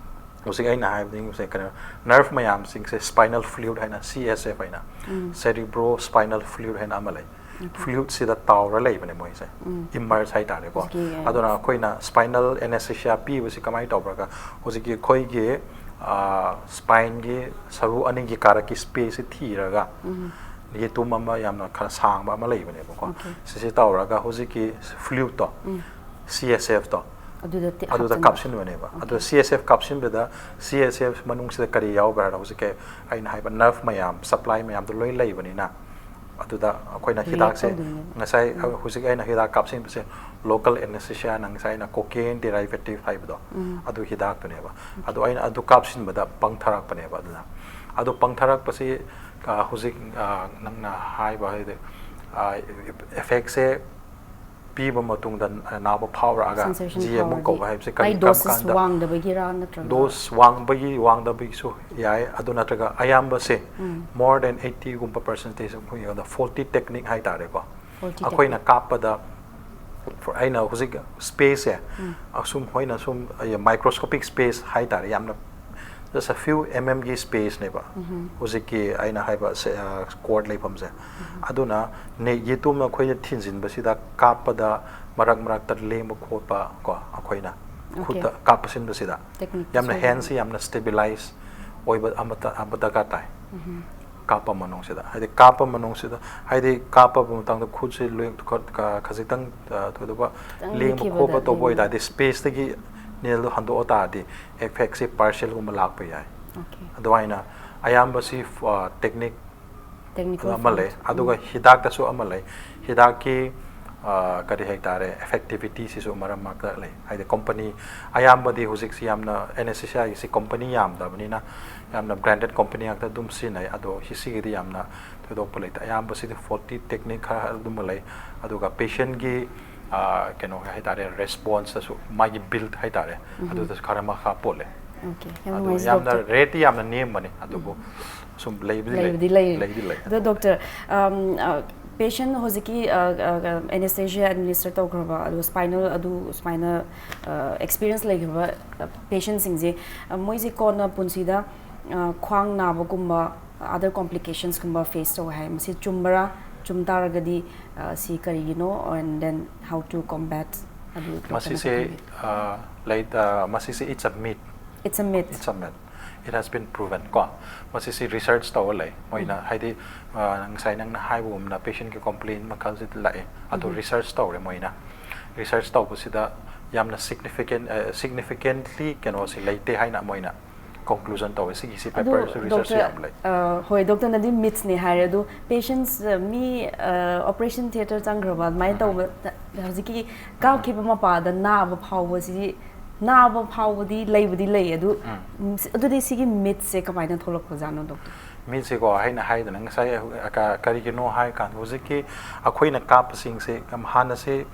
ꯍꯧꯖꯤꯛ ꯑꯩꯅ ꯍꯥꯏꯕꯗꯤ ꯉꯁꯥꯏ ꯀꯩꯅꯣ, ꯅꯔꯚ ꯃꯌꯥꯝꯁꯤꯡꯁꯦ ꯁ꯭ꯄꯥꯏꯅꯦꯜ ꯐ꯭ꯂꯨꯏꯗ ꯍꯥꯏꯅ, ꯁꯤ ꯑꯦꯁ ꯑꯦꯐ ꯍꯥꯏꯅ, ꯁꯦꯔꯤꯕ꯭ꯔꯣ ꯁ꯭ꯄꯥꯏꯅꯦꯜ ꯐ꯭ꯂꯨꯏꯗ ꯍꯥꯏꯅ ꯑꯃ ꯂꯩ꯫ ꯐ꯭ꯂꯨꯏꯗꯁꯤꯗ ꯇꯥꯎꯔ ꯂꯩꯕꯅꯦ ꯃꯣꯏꯁꯦ, ꯏꯃꯔꯖ ꯍꯥꯏꯇꯥꯔꯦꯀꯣ꯫ ꯍꯧꯖꯤꯛꯀꯤ, ꯑ, ꯑꯗꯨꯅ ꯑꯩꯈꯣꯏꯅ ꯁ꯭ꯄꯥꯏꯅꯦꯜ ꯑꯦꯅꯦꯁꯊꯦꯁꯤꯌꯥ ꯄꯤꯕꯁꯤ ꯀꯃꯥꯏꯅ ꯇꯧꯕ꯭ꯔꯒ, ꯍꯧꯖꯤꯛꯀꯤ ꯑꯩꯈꯣꯏꯒꯤ, ꯑꯥ, ꯁ꯭ꯄꯥꯏꯟꯒꯤ ꯁꯔꯨ ꯑꯅꯤꯒꯤ ꯀꯥꯔꯛꯀꯤ ꯁ꯭ꯄꯦꯁꯁꯤ ꯊꯤꯔꯒ, ꯌꯦꯇꯨꯝ ꯑꯃ ꯌꯥꯝꯅ ꯈꯔ ꯁꯥꯡꯕ ꯑꯃ ꯂꯩꯕꯅꯦꯕꯀꯣ꯫ ꯁꯤꯁꯤ ꯇꯧꯔꯒ ꯍꯧꯖꯤꯛꯀꯤ ꯐ꯭ꯂꯨꯏꯗꯇꯣ, ꯁꯤ ꯑꯦꯁ ꯑꯦꯐꯇꯣ, ꯑꯗꯨꯗ ꯇꯤ-, ꯑꯗꯨꯗ ꯍꯥꯞꯆꯤꯟꯕ꯫ ꯀꯥꯞꯁꯤꯟꯕꯅꯦꯕ꯫ ꯑꯗꯣ C S F ꯀꯥꯞꯁꯤꯟꯕꯗ, C S F ꯃꯅꯨꯡꯁꯤꯗ ꯀꯔꯤ ꯌꯥꯎꯕ꯭ꯔꯥ ꯍꯥꯏꯔ, ꯍꯧꯖꯤꯛꯀꯤ ꯑꯩꯅ ꯍꯥꯏꯕ ꯅꯔꯚ ꯃꯌꯥꯝ, ꯁꯄ꯭ꯂꯥꯏ ꯃꯌꯥꯝꯗꯣ ꯂꯣꯏ ꯂꯩꯕꯅꯤꯅ, ꯑꯗꯨꯗ ꯑꯩꯈꯣꯏꯅ ꯔꯤꯂꯦꯠ ꯍꯤꯗꯥꯛꯁꯦ, ꯇꯧꯗꯣꯏꯅꯦꯕ꯫ ꯉꯁꯥꯏ ꯍꯧꯖꯤꯛ ꯑꯩꯅ ꯍꯤꯗꯥꯛ ꯀꯥꯞꯁꯤꯟꯕꯁꯦ, ꯂꯣꯀꯦꯜ ꯑꯦꯅꯦꯁꯊꯦꯁꯤꯌꯥꯅ ꯉꯁꯥꯏ ꯑꯩꯅ ꯀꯣꯀꯦꯟ ꯗꯦꯔꯥꯏꯚꯦꯇꯤꯚ ꯍꯥꯏꯕꯗꯣ, ꯑꯗꯨ ꯍꯤꯗꯥꯛꯇꯨꯅꯦꯕ꯫ ꯑꯗꯣ ꯑꯩꯅ ꯑꯗꯨ ꯀꯥꯞꯁꯤꯟꯕꯗ ꯄꯪꯊꯔꯛꯄꯅꯦꯕ꯫ ꯑꯗꯨꯅ ꯑꯗꯨ ꯄꯪꯊꯔꯛꯄꯁꯤ, ꯑ, ꯍꯧꯖꯤꯛ, ꯑ, ꯅꯪꯅ ꯍꯥꯏꯕ ꯍꯥꯏꯗꯤ, ꯑ, ꯏꯐꯦꯛꯁꯦ ꯄꯤꯕ ꯃꯇꯨꯡꯗ ꯅꯥꯕ ꯐꯥꯎꯔꯛꯑꯒ ꯁꯦꯟꯁꯦꯁꯟ ꯖꯤ ꯑꯦꯝ ꯑꯃꯨꯛ ꯐꯥꯎꯔꯗꯤ꯫ ꯀꯧꯕ ꯍꯥꯏꯕꯁꯦ ꯃꯥꯏ ꯀꯔꯤ, ꯀꯔꯝ ꯗꯣꯁꯦꯁ ꯀꯥꯟꯗ? ꯋꯥꯡꯗꯕꯒꯤꯔꯥ ꯅꯠꯇ꯭ꯔꯒ? ꯗꯣꯁ ꯋꯥꯡꯕꯒꯤ, ꯋꯥꯡꯗꯕꯒꯤꯁꯨ ꯌꯥꯏ꯫ ꯑꯗꯨ ꯅꯠꯇ꯭ꯔꯒ ꯑꯌꯥꯝꯕꯁꯦ more than eighty ꯒꯨꯝꯕ ꯄꯔꯁꯦꯟꯇꯦꯖ ꯑꯩꯈꯣꯏ ꯐꯣꯔꯇꯤ ꯇꯦꯛꯅꯤꯛ ꯍꯥꯏꯇꯥꯔꯦꯀꯣ꯫ ꯐꯣꯔꯇꯤ ꯑꯩꯈꯣꯏꯅ ꯀꯥꯞꯄꯗ, ꯑꯩꯅ ꯍꯧꯖꯤꯛ ꯁ꯭ꯄꯦꯁꯁꯦ ꯑꯁꯨꯝ, ꯑꯩꯈꯣꯏꯅ ꯁꯨꯝ ꯃꯥꯏꯀ꯭ꯔꯣꯁꯀꯣꯄꯤꯛ ꯁ꯭ꯄꯦꯁ ꯍꯥꯏꯇꯥꯔꯦ, ꯌꯥꯝꯅ Just a few mm ꯒꯤ space ꯅꯦꯕ ꯍꯧꯖꯤꯛꯀꯤ ꯑꯩꯅ ꯍꯥꯏꯕ ꯁꯦ- ꯑ, cord ꯂꯩꯐꯝꯁꯦ꯫ ꯑꯗꯨꯅ ꯅꯦ- ꯌꯦꯇꯨꯝ ꯑꯩꯈꯣꯏꯅ ꯊꯤꯟꯖꯤꯟꯕꯁꯤꯗ ꯀꯥꯞꯄꯗ ꯃꯔꯛ ꯃꯔꯛꯇ ꯂꯦꯡꯕ ꯈꯣꯠꯄ ꯀꯣ, ꯑꯩꯈꯣꯏꯅ Okay. ꯈꯨꯠꯇ ꯀꯥꯞꯄ ꯁꯤꯟꯕꯁꯤꯗ Technique ꯌꯥꯝꯅ ꯁꯣꯏꯕ꯫ Hands ꯁꯤ ꯌꯥꯝꯅ stabilize ꯑꯣꯏꯕ ꯑꯃ ꯗ- ꯑꯃ ꯗꯔꯀꯥꯔ ꯇꯥꯏ꯫ ꯀꯥꯞꯄ ꯃꯅꯨꯡꯁꯤꯗ, ꯍꯥꯏꯗꯤ ꯀꯥꯞꯄ ꯃꯅꯨꯡꯁꯤꯗ, ꯍꯥꯏꯗꯤ ꯀꯥꯞꯄꯕ ꯃꯇꯝꯗ ꯈꯨꯠꯁꯤ ꯂꯣꯏ- ꯈ- ꯈ- ꯈꯖꯤꯛꯇꯪ ꯑ, ꯊꯣꯏꯗꯣꯛꯄ ꯈꯤꯇꯪ ꯂꯦꯡꯕ ꯂꯤꯛꯈꯤꯕꯗ ꯈꯣꯠꯄ ꯇꯧꯕ ꯂꯦꯡꯕ꯫ ꯑꯣꯏꯇꯥꯔꯗꯤ space ꯇꯒꯤ needle ꯗꯣ ꯍꯟꯗꯣꯛꯑ ꯇꯥꯔꯗꯤ effect ꯁꯦ partial ꯒꯨꯝꯕ ꯂꯥꯛꯄ ꯌꯥꯏ꯫ Okay. ꯑꯗꯨꯃꯥꯏꯅ ꯑꯌꯥꯝꯕꯁꯤ ꯑ, technique Technical ꯑꯃ ꯂꯩ, field. ꯑꯗꯨꯒ ꯍꯤꯗꯥꯛꯇꯁꯨ ꯑꯃ ꯂꯩ꯫ ꯍꯤꯗꯥꯛꯀꯤ ꯑ, ꯀꯔꯤ ꯍꯥꯏꯇꯥꯔꯦ, effectivity ꯁꯤꯁꯨ ꯃꯔꯝ ꯃꯔꯛꯇ ꯂꯩ꯫ ꯍꯥꯏꯗꯤ company ꯑꯌꯥꯝꯕꯗꯤ ꯍꯧꯖꯤꯛꯁꯤ ꯌꯥꯝꯅ anesthesia ꯒꯤꯁꯤ company ꯌꯥꯝꯗꯕꯅꯤꯅ ꯌꯥꯝꯅ branded company ꯉꯥꯛꯇ ꯑꯗꯨꯝ ꯁꯤꯖꯤꯟꯅꯩ꯫ ꯑꯗꯣ ꯁꯤꯒꯤꯗꯤ ꯌꯥꯝꯅ ꯊꯣꯏꯗꯣꯛꯄ ꯂꯩꯇꯦ꯫ ꯑꯌꯥꯝꯕꯁꯤꯗꯤ faulty technique ꯈꯔ ꯑꯗꯨꯝꯕ ꯂꯩ꯫ ꯑꯗꯨꯒ patient ꯀꯤ ꯑ, ꯀꯩꯅꯣ ꯍꯥꯏꯇꯥꯔꯦ, response ꯇꯁꯨ ꯃꯥꯒꯤ build ꯍꯥꯏꯇꯥꯔꯦ, ꯑꯗꯨꯗꯁꯨ ꯈꯔ ꯃꯈꯥ ꯄꯣꯜꯂꯦ꯫ Okay. ꯌꯥꯝ ꯑꯗꯨ ꯅꯨꯡꯉꯥꯏꯖꯩ, ꯌꯥꯝꯅ doctor. Rate ꯇꯤ ꯌꯥꯝꯅ ꯅꯦꯝꯕꯅꯤ, ꯑꯗꯨꯕꯨ ꯁꯨꯝ ꯂꯩꯕꯨꯗꯤ ꯂꯩꯕꯨꯗꯤ ꯂꯩ꯫ ꯂꯩꯗꯤ ꯂꯩ꯫ ꯑꯗꯣ doctor, um, uh, patient ꯍꯧꯖꯤꯛꯀꯤ uh, uh, anesthesia administer ꯇꯧꯈ꯭ꯔꯕ, ꯑꯗꯨꯒ spinal ꯑꯗꯨ ꯁꯨꯃꯥꯏꯅ uh, experience ꯂꯩꯈ꯭ꯔꯕ uh, patient ꯁꯤꯡꯁꯦ, uh, ꯃꯣꯏꯁꯦ ꯀꯣꯟꯅ ꯄꯨꯟꯁꯤꯗ uh, ꯈ꯭ꯋꯥꯡ ꯅꯥꯕꯒꯨꯝꯕ, other complications ꯀꯨꯝꯕ face ꯇꯧꯋꯦ ꯍꯥꯏ꯫ ꯃꯁꯤ ꯆꯨꯝꯕꯔꯥ? ꯆꯨꯝ ꯇꯥꯔꯒꯗꯤ uh, ꯁꯤ ꯀꯔꯤꯒꯤꯅꯣ, and then how to combat? ꯑꯗꯨ doctor ꯅ ꯃꯁꯤꯁꯦ ꯈꯪꯕꯤ꯫ ꯑ, ꯂꯩ ꯑ, ꯃꯁꯤꯁꯦ it's a myth꯫ It's a myth. It's a myth. It has been proven ꯀꯣ꯫ ꯃꯁꯤꯁꯤ research ꯇꯧꯔ ꯂꯩ ꯃꯣꯏꯅ, ꯍꯥꯏꯗꯤ ꯑ, ꯉꯁꯥꯏ ꯅꯪꯅ ꯍꯥꯏꯕꯒꯨꯝꯅ patient ꯀꯤ complaint ꯃꯈꯜꯁꯤ ꯂꯥꯛꯑꯦ, ꯑꯗꯣ research ꯇꯧꯔꯦ ꯃꯣꯏꯅ꯫ Research ꯇꯧꯕꯁꯤꯗ ꯌꯥꯝꯅ significant ꯑ, significantly ꯀꯩꯅꯣꯁꯤ ꯂꯩꯇꯦ ꯍꯥꯏꯅ ꯃꯣꯏꯅ conclusion ꯇꯧꯋꯦ꯫ ꯁꯤꯒꯤꯁꯤ ꯑꯗꯨ paper ꯁꯨ research ꯁꯨ doctor, ꯌꯥꯝ ꯂꯩ꯫ ꯑ, ꯍꯣꯏ, doctor ꯅꯗꯤ myth ꯅꯦ ꯍꯥꯏꯔꯦ, ꯑꯗꯨ patients ꯑ, ꯃꯤ ꯑ, operation theatre ꯆꯪꯈ꯭ꯔꯕ ꯑꯗꯨꯃꯥꯏꯅ ꯇꯧꯕ ꯍꯧꯖꯤꯛꯀꯤ ꯀꯥꯞꯈꯤꯕ ꯃꯄꯥꯗ ꯅꯥꯕ ꯐꯥꯎꯕꯁꯤ, ꯅꯥꯕ ꯐꯥꯎꯕꯗꯤ ꯂꯩꯕꯨꯗꯤ ꯂꯩ ꯑꯗꯨ, ꯎꯝ, ꯁꯤ- ꯑꯗꯨꯗꯤ ꯁꯤꯒꯤ myth ꯁꯦ ꯀꯃꯥꯏꯅ ꯊꯣꯛꯂꯛꯄꯖꯥꯠꯅꯣ doctor? Myth ꯁꯦꯀꯣ, ꯑꯩꯅ ꯍꯥꯏꯗꯅ ꯉꯁꯥꯏ ꯑ, ꯀ- ꯀꯔꯤꯒꯤꯅꯣ ꯍꯥꯏꯔꯀꯥꯟꯗ ꯍꯧꯖꯤꯛꯀꯤ ꯑꯩꯈꯣꯏꯅ ꯀꯥꯞꯄꯁꯤꯡꯁꯦ ꯌꯥꯝ ꯍꯥꯟꯅꯁꯦ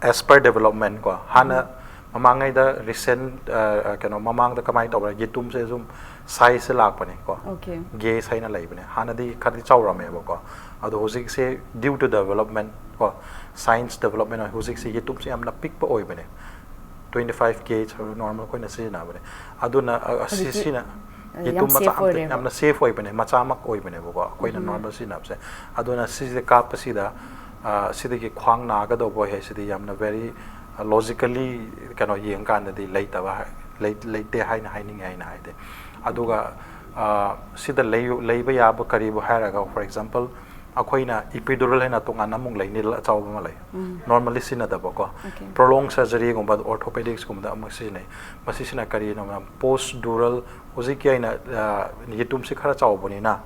as per development ꯀꯣ, ꯍꯥꯟꯅ ꯃꯃꯥꯡꯉꯩꯗ recent ꯑ, ꯑ, ꯀꯩꯅꯣ ꯃꯃꯥꯡꯗ ꯀꯃꯥꯏꯅ ꯇꯧꯕ꯭ꯔꯥ, ꯌꯦꯇꯨꯝꯁꯦ ꯁꯨꯝ size ꯁꯦ ꯂꯥꯛꯄꯅꯦ ꯀꯣ꯫ Okay. Gauge ꯍꯥꯏꯅ ꯂꯩꯕꯅꯦ, ꯍꯥꯟꯅꯗꯤ ꯈꯔꯗꯤ ꯆꯥꯎꯔꯝꯃꯦꯕꯀꯣ꯫ ꯑꯗꯣ ꯍꯧꯖꯤꯛꯁꯦ due to development ꯀꯣ, science development, ꯍꯧꯖꯤꯛꯁꯦ ꯌꯦꯇꯨꯝꯁꯦ ꯌꯥꯝꯅ ꯄꯤꯛꯄ ꯑꯣꯏꯕꯅꯦ꯫ twenty five gauge normal ꯑꯩꯈꯣꯏꯅ ꯁꯤꯖꯤꯟꯅꯕꯅꯦ꯫ ꯑꯗꯨꯅ ꯑ, ꯑꯁꯤ ꯍꯧꯖꯤꯛꯇꯤ, ꯁꯤꯅ ꯑ, ꯌꯥꯝ ꯌꯦꯇꯨꯝ ꯃꯆꯥ safe ꯑꯝꯇ ꯑꯣꯏꯔꯦꯕ꯫ ꯌꯥꯝꯅ safe ꯑꯣꯏꯕꯅꯦ, ꯃꯆꯥꯃꯛ ꯑꯣꯏꯕꯅꯦꯕꯀꯣ ꯑꯩꯈꯣꯏꯅ normal ꯁꯤꯖꯤꯟꯅꯕꯁꯦ꯫ ꯑꯗꯨꯅ ꯁꯤꯁꯦ ꯀꯥꯞꯄꯁꯤꯗ ꯑ, ꯁꯤꯗꯒꯤ ꯈ꯭ꯋꯥꯡ ꯅꯥꯒꯗꯧꯕ ꯍꯥꯏꯁꯤꯗꯤ ꯌꯥꯝꯅ very logically ꯀꯩꯅꯣ ꯌꯦꯡꯀꯥꯟꯗꯗꯤ ꯂꯩꯇꯕ ꯍꯥꯏ- ꯂꯩ- ꯂꯩꯇꯦ ꯍꯥꯏꯅ ꯍꯥꯏꯅꯤꯡꯉꯦ ꯑꯩꯅ ꯍꯥꯏꯗꯤ꯫ ꯑꯗꯨꯒ ꯑ, ꯁꯤꯗ ꯂꯩ- ꯂꯩꯕ ꯌꯥꯕ ꯀꯔꯤꯕꯨ ꯍꯥꯏꯔꯒ, for example, ꯑꯩꯈꯣꯏꯅ epidural ꯍꯥꯏꯅ ꯇꯣꯉꯥꯟꯅ ꯑꯃꯨꯛ ꯂꯩ, needle ꯑꯆꯧꯕ ꯑꯃ ꯂꯩ, normally ꯁꯤꯖꯤꯟꯅꯗꯕꯀꯣ꯫ Okay. Prolonged surgery ꯒꯨꯝꯕ, orthopedics ꯀꯨꯝꯕꯗ ꯑꯃꯨꯛ ꯁꯤꯖꯤꯟꯅꯩ꯫ ꯃꯁꯤꯁꯤꯅ ꯀꯔꯤꯅꯣ ꯃꯌꯥꯝ, post dural, ꯍꯧꯖꯤꯛꯀꯤ ꯑꯩꯅ ꯑ, ꯌꯦꯇꯨꯝꯁꯤ ꯈꯔ ꯆꯥꯎꯕꯅꯤꯅ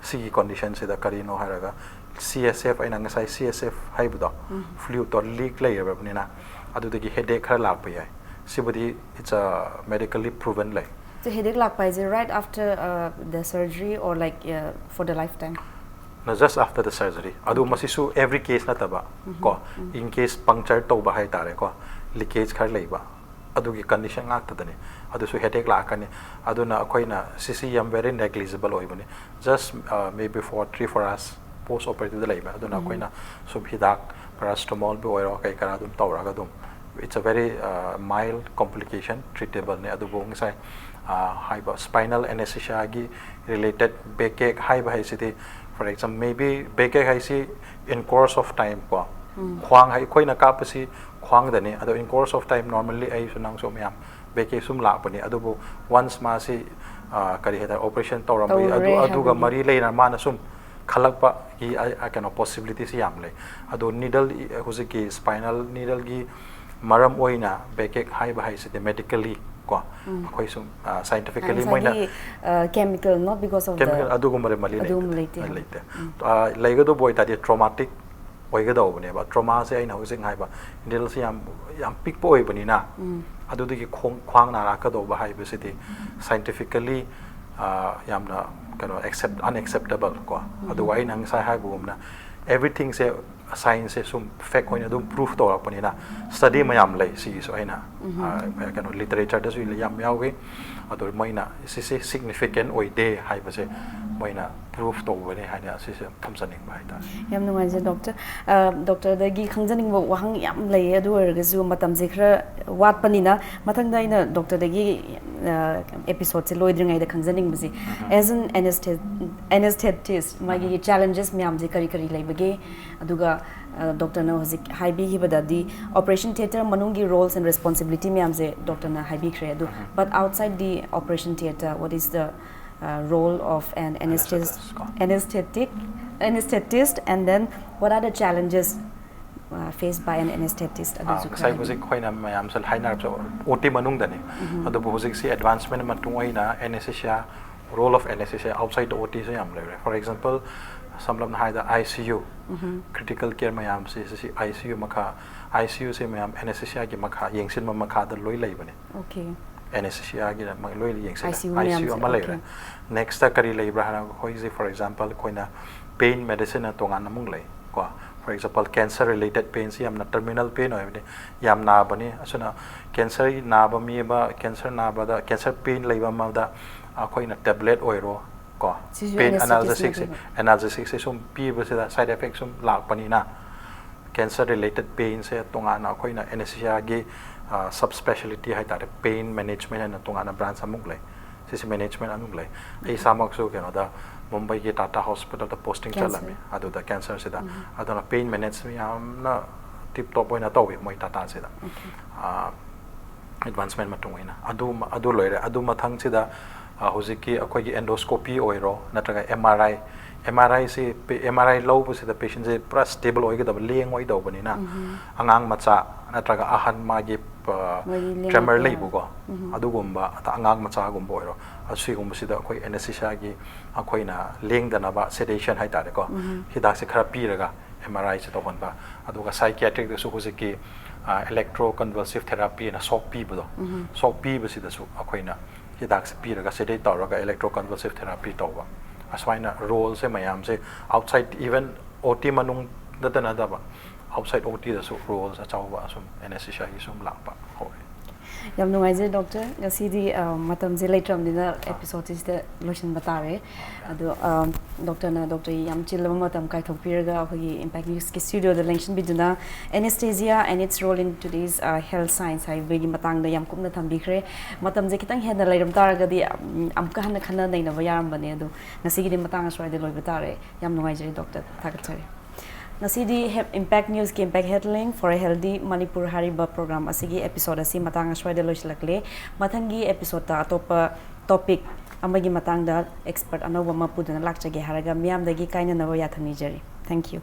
ꯁꯤꯒꯤ condition ꯁꯤꯗ ꯀꯔꯤꯅꯣ ꯍꯥꯏꯔꯒ, C S F, ꯑꯩꯅ ꯉꯁꯥꯏ C S F ꯍꯥꯏꯕꯗꯣ, fluid ꯇꯣ leak ꯂꯩꯔꯕꯅꯤꯅ ꯑꯗꯨꯗꯒꯤ headache ꯈꯔ ꯂꯥꯛꯄ ꯌꯥꯏ꯫ ꯁꯤꯕꯨꯗꯤ it's a medically proven ꯂꯩ꯫ So headache ꯂꯥꯛꯄ ꯍꯥꯏꯁꯦ right after uh, the surgery or like uh, for the lifetime? No, just after the surgery. ꯑꯗꯨ ꯃꯁꯤꯁꯨ every case ꯅꯠꯇꯕ ꯀꯣ, in case puncture ꯇꯧꯕ ꯍꯥꯏꯇꯥꯔꯦꯀꯣ, leakage ꯈꯔ ꯂꯩꯕ, ꯑꯗꯨꯒꯤ condition ꯉꯥꯛꯇꯗꯅꯤ꯫ ꯑꯗꯨꯁꯨ headache ꯂꯥꯛꯀꯅꯤ꯫ ꯑꯗꯨꯅ ꯑꯩꯈꯣꯏꯅ ꯁꯤꯁꯤ ꯌꯥꯝ very negligible ꯑꯣꯏꯕꯅꯤ꯫ Just uh, maybe for three four hours post operative ꯗ ꯂꯩꯕ꯫ ꯑꯗꯨꯅ ꯑꯩꯈꯣꯏꯅ ꯁꯨꯝ ꯍꯤꯗꯥꯛ paracetamol ꯕꯨ ꯑꯣꯏꯔꯣ ꯀꯩ ꯀꯔꯥ ꯑꯗꯨꯝ ꯇꯧꯔꯒ ꯑꯗꯨꯝ, it's a very uh, mild complication, treatable ꯅꯦ꯫ ꯑꯗꯨꯕꯨ ꯉꯁꯥꯏ ꯑ, ꯍꯥꯏꯕ spinal anesthesia ꯒꯤ related backache ꯍꯥꯏꯕ ꯍꯥꯏꯁꯤꯗꯤ, for example, maybe backache ꯍꯥꯏꯁꯤ in course of time ꯀꯣ, ꯈ꯭ꯋꯥꯡ ꯍꯥꯏ ꯑꯩꯈꯣꯏꯅ ꯀꯥꯞꯄꯁꯤ ꯈ꯭ꯋꯥꯡꯗꯅꯤ꯫ ꯑꯗꯣ in course of time normally ꯑꯩꯁꯨ ꯅꯪꯁꯨ ꯃꯌꯥꯝ backache ꯁꯨꯝ ꯂꯥꯛꯄꯅꯤ꯫ ꯑꯗꯨꯕꯨ once ꯃꯥꯁꯤ ꯑ, ꯀꯔꯤ ꯍꯥꯏꯇꯥꯔꯦ, operation ꯇꯧꯔꯝꯕꯒꯤ ꯑꯗꯨ ꯇꯧꯔꯨꯔꯦ ꯑꯗꯨꯒ ꯍꯥꯏꯕꯒꯤ꯫ ꯃꯔꯤ ꯂꯩꯅ ꯃꯥꯅ ꯁꯨꯝ ꯈꯜꯂꯛꯄꯒꯤ ꯑ, ꯑ, ꯀꯩꯅꯣ possibility ꯁꯤ ꯌꯥꯝ ꯂꯩ꯫ ꯑꯗꯣ needle ꯍꯧꯖꯤꯛꯀꯤ spinal needle ꯒꯤ ꯃꯔꯝ ꯑꯣꯏꯅ backache ꯍꯥꯏꯕ ꯍꯥꯏꯁꯤꯗꯤ medically ꯀꯣ, ꯑꯩꯈꯣꯏ ꯁꯨꯝ ꯑ, scientifically ꯃꯣꯏꯅ ꯉꯁꯥꯏꯒꯤ uh, chemical, not because of chemical the ꯑꯗꯨꯒꯨꯝꯕ ꯃꯔꯤ ꯑꯗꯨꯒꯨꯝꯕ ꯂꯩꯇꯦ꯫ ꯂꯩꯇꯦ꯫ ꯂꯩꯇꯦ꯫ ꯑ, ꯂꯩꯒꯗꯧꯕ ꯑꯣꯏꯇꯥꯔꯗꯤ traumatic ꯑꯣꯏꯒꯗꯧꯕꯅꯦꯕ꯫ Trauma ꯁꯦ ꯑꯩꯅ ꯍꯧꯖꯤꯛ ꯍꯥꯏꯕ needle ꯁꯦ ꯌꯥꯝ ꯌꯥꯝ ꯄꯤꯛꯄ ꯑꯣꯏꯕꯅꯤꯅ ꯑꯗꯨꯗꯒꯤ ꯈꯣꯡ ꯈ꯭ꯋꯥꯡ ꯅꯥꯔꯛꯀꯗꯧꯕ ꯍꯥꯏꯕꯁꯤꯗꯤ scientifically ꯑ, ꯌꯥꯝꯅ ꯀꯩꯅꯣ accept unacceptable ꯀꯣ꯫ ꯑꯗꯨꯒ ꯑꯩꯅ ꯉꯁꯥꯏ ꯍꯥꯏꯕꯒꯨꯝꯅ everything ꯁꯦ science ꯁꯦ ꯁꯨꯝ fact ꯑꯣꯏꯅ ꯑꯗꯨꯝ prove ꯇꯧꯔꯛꯄꯅꯤꯅ study ꯃꯌꯥꯝ ꯂꯩ ꯁꯤꯒꯤꯁꯨ꯫ ꯑꯩꯅ ꯑ, ꯀꯩꯅꯣ literature ꯗꯁꯨ ꯌꯥꯝ ꯌꯥꯎꯏ꯫ ꯑꯗꯣ ꯃꯣꯏꯅ ꯁꯤꯁꯦ significant ꯑꯣꯏꯗꯦ ꯍꯥꯏꯕꯁꯦ ꯃꯣꯏꯅ prove ꯇꯧꯕꯅꯦ ꯍꯥꯏꯅ ꯑꯁꯤꯁꯦ ꯊꯝꯖꯅꯤꯡꯕ ꯍꯥꯏꯇꯥꯔꯦ꯫ ꯌꯥꯝ ꯅꯨꯡꯉꯥꯏꯖꯩ ꯗꯣꯛꯇꯔ꯫ ꯗꯣꯛꯇꯔꯗꯒꯤ ꯈꯪꯖꯅꯤꯡꯕ ꯋꯥꯍꯪ ꯌꯥꯝ ꯂꯩꯌꯦ, ꯑꯗꯨ ꯑꯣꯏꯔꯒꯁꯨ ꯃꯇꯝꯁꯦ ꯈꯔ ꯋꯥꯠꯄꯅꯤꯅ ꯃꯊꯪꯗ ꯑꯩꯅ ꯗꯣꯛꯇꯔꯗꯒꯤ ꯑꯦꯄꯤꯁꯣꯗꯁꯦ ꯂꯣꯏꯗ꯭ꯔꯤꯉꯩꯗ ꯈꯪꯖꯅꯤꯡꯕꯁꯦ, as an anesthe- anesthetist ꯃꯥꯒꯤ challenges ꯃꯌꯥꯝꯁꯦ ꯀꯔꯤ ꯀꯔꯤ ꯂꯩꯕꯒꯦ? ꯑꯗꯨꯒ ꯗꯣꯛꯇꯔꯅ ꯍꯧꯖꯤꯛ ꯍꯥꯏꯕꯤꯈꯤꯕꯗꯗꯤ operation theatre ꯃꯅꯨꯡꯒꯤ roles and responsibility ꯃꯌꯥꯝꯁꯦ ꯗꯣꯛꯇꯔꯅ ꯍꯥꯏꯕꯤꯈ꯭ꯔꯦ꯫ ꯑꯗꯨ but outside the operation theatre, what is the uh, role of an anesthetist, Anesthetist, ꯀꯣ꯫ Anesthetic, anesthetist, and then what are the challenges uh, faced by an anesthetist? ꯑꯥ, ꯉꯁꯥꯏ ꯍꯧꯖꯤꯛ ꯑꯩꯈꯣꯏꯅ ꯃꯌꯥꯝꯁꯦ ꯍꯥꯏꯅꯔꯛꯄ ꯑꯣ ꯇꯤ ꯃꯅꯨꯡꯗꯅꯤ꯫ ꯑꯗꯨꯕꯨ ꯍꯧꯖꯤꯛꯁꯤ advancement ꯃꯇꯨꯡ ꯑꯣꯏꯅ anesthesia, role of anesthesia outside the O T ꯁꯨ ꯌꯥꯝ ꯂꯩꯔꯦ꯫ For example, ꯁꯝꯂꯞꯅ ꯍꯥꯏꯔꯕꯗ I C U, critical care ꯃꯌꯥꯝꯁꯦ ꯁꯤꯁꯤ I C U ꯃꯈꯥ, I C U ꯁꯦ ꯃꯌꯥꯝ anesthesia ꯒꯤ ꯃꯈꯥ, ꯌꯦꯡꯁꯤꯟꯕ ꯃꯈꯥꯗ ꯂꯣꯏ ꯂꯩꯕꯅꯦ꯫ Okay. Anesthesia ꯒꯤꯗ ꯃꯣꯏ ꯂꯣꯏ ꯌꯦꯡꯁꯤꯜꯂꯦ꯫ I C U I C U ꯃꯌꯥꯝꯁꯦ, ꯑꯃ ꯂꯩꯔꯦ꯫ okay. Next ꯀꯔꯤ ꯂꯩꯕ꯭ꯔꯥ ꯍꯥꯏꯔꯒ ꯑꯩꯈꯣꯏꯁꯦ, for example, ꯑꯩꯈꯣꯏꯅ pain medicine ꯅ ꯇꯣꯉꯥꯟꯅ ꯑꯃꯨꯛ ꯂꯩ ꯀꯣ꯫ For example, cancer related pain ꯁꯤ ꯌꯥꯝꯅ terminal pain ꯑꯣꯏꯕꯅꯤ, ꯌꯥꯝ ꯅꯥꯕꯅꯤ꯫ ꯑꯁꯨꯅ cancer ꯅꯥꯕ ꯃꯤ ꯑꯃ, cancer ꯅꯥꯕꯗ, cancer pain ꯂꯩꯕ ꯑꯃꯗ ꯑꯩꯈꯣꯏꯅ tablet ꯑꯣꯏꯔꯣ ꯀꯣ, ꯁꯤꯁꯨ pain anesthetist ꯅ analgesic ꯁꯦ, ꯄꯤꯕ? Analgesic ꯁꯦ ꯁꯨꯝ ꯄꯤꯕꯁꯤꯗ side effect ꯁꯨꯝ ꯂꯥꯛꯄꯅꯤꯅ cancer related pain ꯁꯦ ꯇꯣꯉꯥꯟꯅ ꯑꯩꯈꯣꯏꯅ anesthesia ꯒꯤ sub speciality ꯍꯥꯏꯇꯥꯔꯦ, pain management ꯍꯥꯏꯅ ꯇꯣꯉꯥꯟꯅ branch ꯑꯃꯨꯛ ꯂꯩ꯫ ꯁꯤꯁꯦ management ꯑꯃꯨꯛ ꯂꯩ꯫ ꯑꯩ ꯏꯁꯥꯃꯛꯁꯨ ꯀꯩꯅꯣꯗ ꯃꯨꯝꯕꯩꯒꯤ Tata Hospital ꯗ posting Cancer. ꯆꯠꯂꯝꯃꯤ꯫ ꯑꯗꯨꯗ cancer ꯁꯤꯗ꯫ ꯑꯗꯨꯅ pain management ꯌꯥꯝꯅ tip top ꯑꯣꯏꯅ ꯇꯧꯋꯤ ꯃꯣꯏ Tata ꯁꯤꯗ꯫ ꯑꯥ, advancement ꯃꯇꯨꯡ ꯏꯟꯅ꯫ ꯑꯗꯨ, ꯑꯗꯨ ꯂꯣꯏꯔꯦ꯫ ꯑꯗꯨ ꯃꯊꯪꯁꯤꯗ, ꯑꯥ, ꯍꯧꯖꯤꯛꯀꯤ ꯑꯩꯈꯣꯏꯒꯤ endoscopy ꯑꯣꯏꯔꯣ ꯅꯠꯇ꯭ꯔꯒ M R I, M R I ꯁꯤ, M R I ꯂꯧꯕꯁꯤꯗ patient ꯁꯦ ꯄꯨꯔꯥ stable ꯑꯣꯏꯒꯗꯕ, ꯂꯦꯡꯉꯣꯏꯗꯧꯕꯅꯤꯅ ꯑꯉꯥꯡ ꯃꯆꯥ ꯅꯠꯇ꯭ꯔꯒ ꯑꯍꯟ ꯃꯥꯒꯤ, ꯑꯥ, ꯃꯣꯏꯒꯤ ꯂꯦꯡ tremor ꯑꯣꯠꯄ ꯂꯩꯕꯀꯣ, ꯑꯗꯨꯒꯨꯝꯕ, ꯑꯗ ꯑꯉꯥꯡ ꯃꯆꯥꯒꯨꯝꯕ ꯑꯣꯏꯔꯣ, ꯑꯁꯤꯒꯨꯝꯕꯁꯤꯗ ꯑꯩꯈꯣꯏ anesthesia ꯒꯤ ꯑꯩꯈꯣꯏꯅ ꯂꯦꯡꯗꯅꯕ sedation ꯍꯥꯏꯇꯥꯔꯦꯀꯣ, ꯍꯤꯗꯥꯛꯁꯦ ꯈꯔ ꯄꯤꯔꯒ M R I ꯁꯦ ꯇꯧꯍꯟꯕ꯫ ꯑꯗꯨꯒ psychiatric ꯇꯁꯨ ꯍꯧꯖꯤꯛꯀꯤ, ꯑꯥ, electroconvulsive therapy ꯅ shock ꯄꯤꯕꯗꯣ, shock ꯄꯤꯕꯁꯤꯗꯁꯨ ꯑꯩꯈꯣꯏꯅ ꯍꯤꯗꯥꯛꯁꯦ ꯄꯤꯔꯒ sedate ꯇꯧꯔꯒ electroconvulsive therapy ꯇꯧꯕ꯫ ꯑꯁꯨꯃꯥꯏꯅ role ꯁꯦ ꯃꯌꯥꯝꯁꯦ outside, even O T ꯃꯅꯨꯡꯗꯇ ꯅꯠꯇꯕ outside O T ꯗꯁꯨ role ꯑꯆꯧꯕ ꯑꯁꯨꯝ anesthesia ꯒꯤ ꯁꯨꯝ ꯂꯥꯛꯄ ꯍꯧꯔꯦ꯫ ꯌꯥꯝ ꯅꯨꯡꯉꯥꯏꯖꯔꯦ ꯗꯣꯛꯇꯔ꯫ ꯉꯁꯤꯗꯤ ꯑ, ꯃꯇꯝꯁꯦ ꯂꯩꯇ꯭ꯔꯕꯅꯤꯅ ꯑꯦꯄꯤꯁꯣꯗꯁꯤꯗ ꯂꯣꯏꯁꯤꯟꯕ ꯇꯥꯔꯦ꯫ ꯑꯗꯣ ꯑ, ꯗꯣꯛꯇꯔꯅ ꯗꯣꯛꯇꯔꯒꯤ ꯌꯥꯝ ꯆꯤꯜꯂꯕ ꯃꯇꯝ ꯀꯥꯏꯊꯣꯛꯄꯤꯔꯒ ꯑꯩꯈꯣꯏꯒꯤ impact ꯅ꯭ꯌꯨꯁꯀꯤ ꯁ꯭ꯇꯨꯗꯤꯑꯣꯗ ꯂꯦꯡꯁꯤꯟꯕꯤꯗꯨꯅ Anesthesia and its role in today's health science ꯍꯥꯏꯕꯒꯤ ꯃꯇꯥꯡꯗ ꯌꯥꯝ ꯀꯨꯞꯅ ꯊꯝꯕꯤꯈ꯭ꯔꯦ꯫ ꯃꯇꯝꯁꯦ ꯈꯤꯇꯪ ꯍꯦꯟꯅ ꯂꯩꯔꯝ ꯇꯥꯔꯒꯗꯤ ꯎꯝ, ꯑꯃꯨꯛꯀ ꯍꯟꯅ ꯈꯟꯅ ꯅꯩꯅꯕ ꯌꯥꯔꯝꯕꯅꯦ꯫ ꯑꯗꯣ ꯉꯁꯤꯒꯤꯗꯤ ꯃꯇꯥꯡ ꯑꯁ꯭ꯋꯥꯏꯗ ꯂꯣꯏꯕ ꯇꯥꯔꯦ꯫ ꯌꯥꯝ ꯅꯨꯡꯉꯥꯏꯖꯔꯦ ꯗꯣꯛꯇꯔ, ꯊꯥꯒꯠꯆꯔꯤ꯫ ꯉꯁꯤꯗꯤ ꯏꯝꯄꯦꯛ ꯅ꯭ꯌꯨꯁꯀꯤ Impact Headline for a Healthy Manipur ꯍꯥꯏꯔꯤꯕ ꯄ꯭ꯔꯣꯒ꯭ꯔꯥꯝ ꯑꯁꯤꯒꯤ ꯑꯦꯄꯤꯁꯣꯗ ꯑꯁꯤ ꯃꯇꯥꯡ ꯑꯁ꯭ꯋꯥꯏꯗ ꯂꯣꯏꯁꯤꯜꯂꯛꯂꯦ꯫ ꯃꯊꯪꯒꯤ ꯑꯦꯄꯤꯁꯣꯗꯇ ꯑꯇꯣꯞꯄ ꯇꯣꯄꯤꯛ ꯑꯃꯒꯤ ꯃꯇꯥꯡꯗ ꯑꯦꯛꯁꯄꯔꯠ ꯑꯅꯧꯕ ꯑꯃ ꯄꯨꯗꯨꯅ ꯂꯥꯛꯆꯒꯦ ꯍꯥꯏꯔꯒ ꯃꯤꯌꯥꯝꯗꯒꯤ ꯀꯥꯏꯅꯅꯕ ꯌꯥꯊꯪ ꯅꯤꯖꯔꯤ꯫ Thank you꯫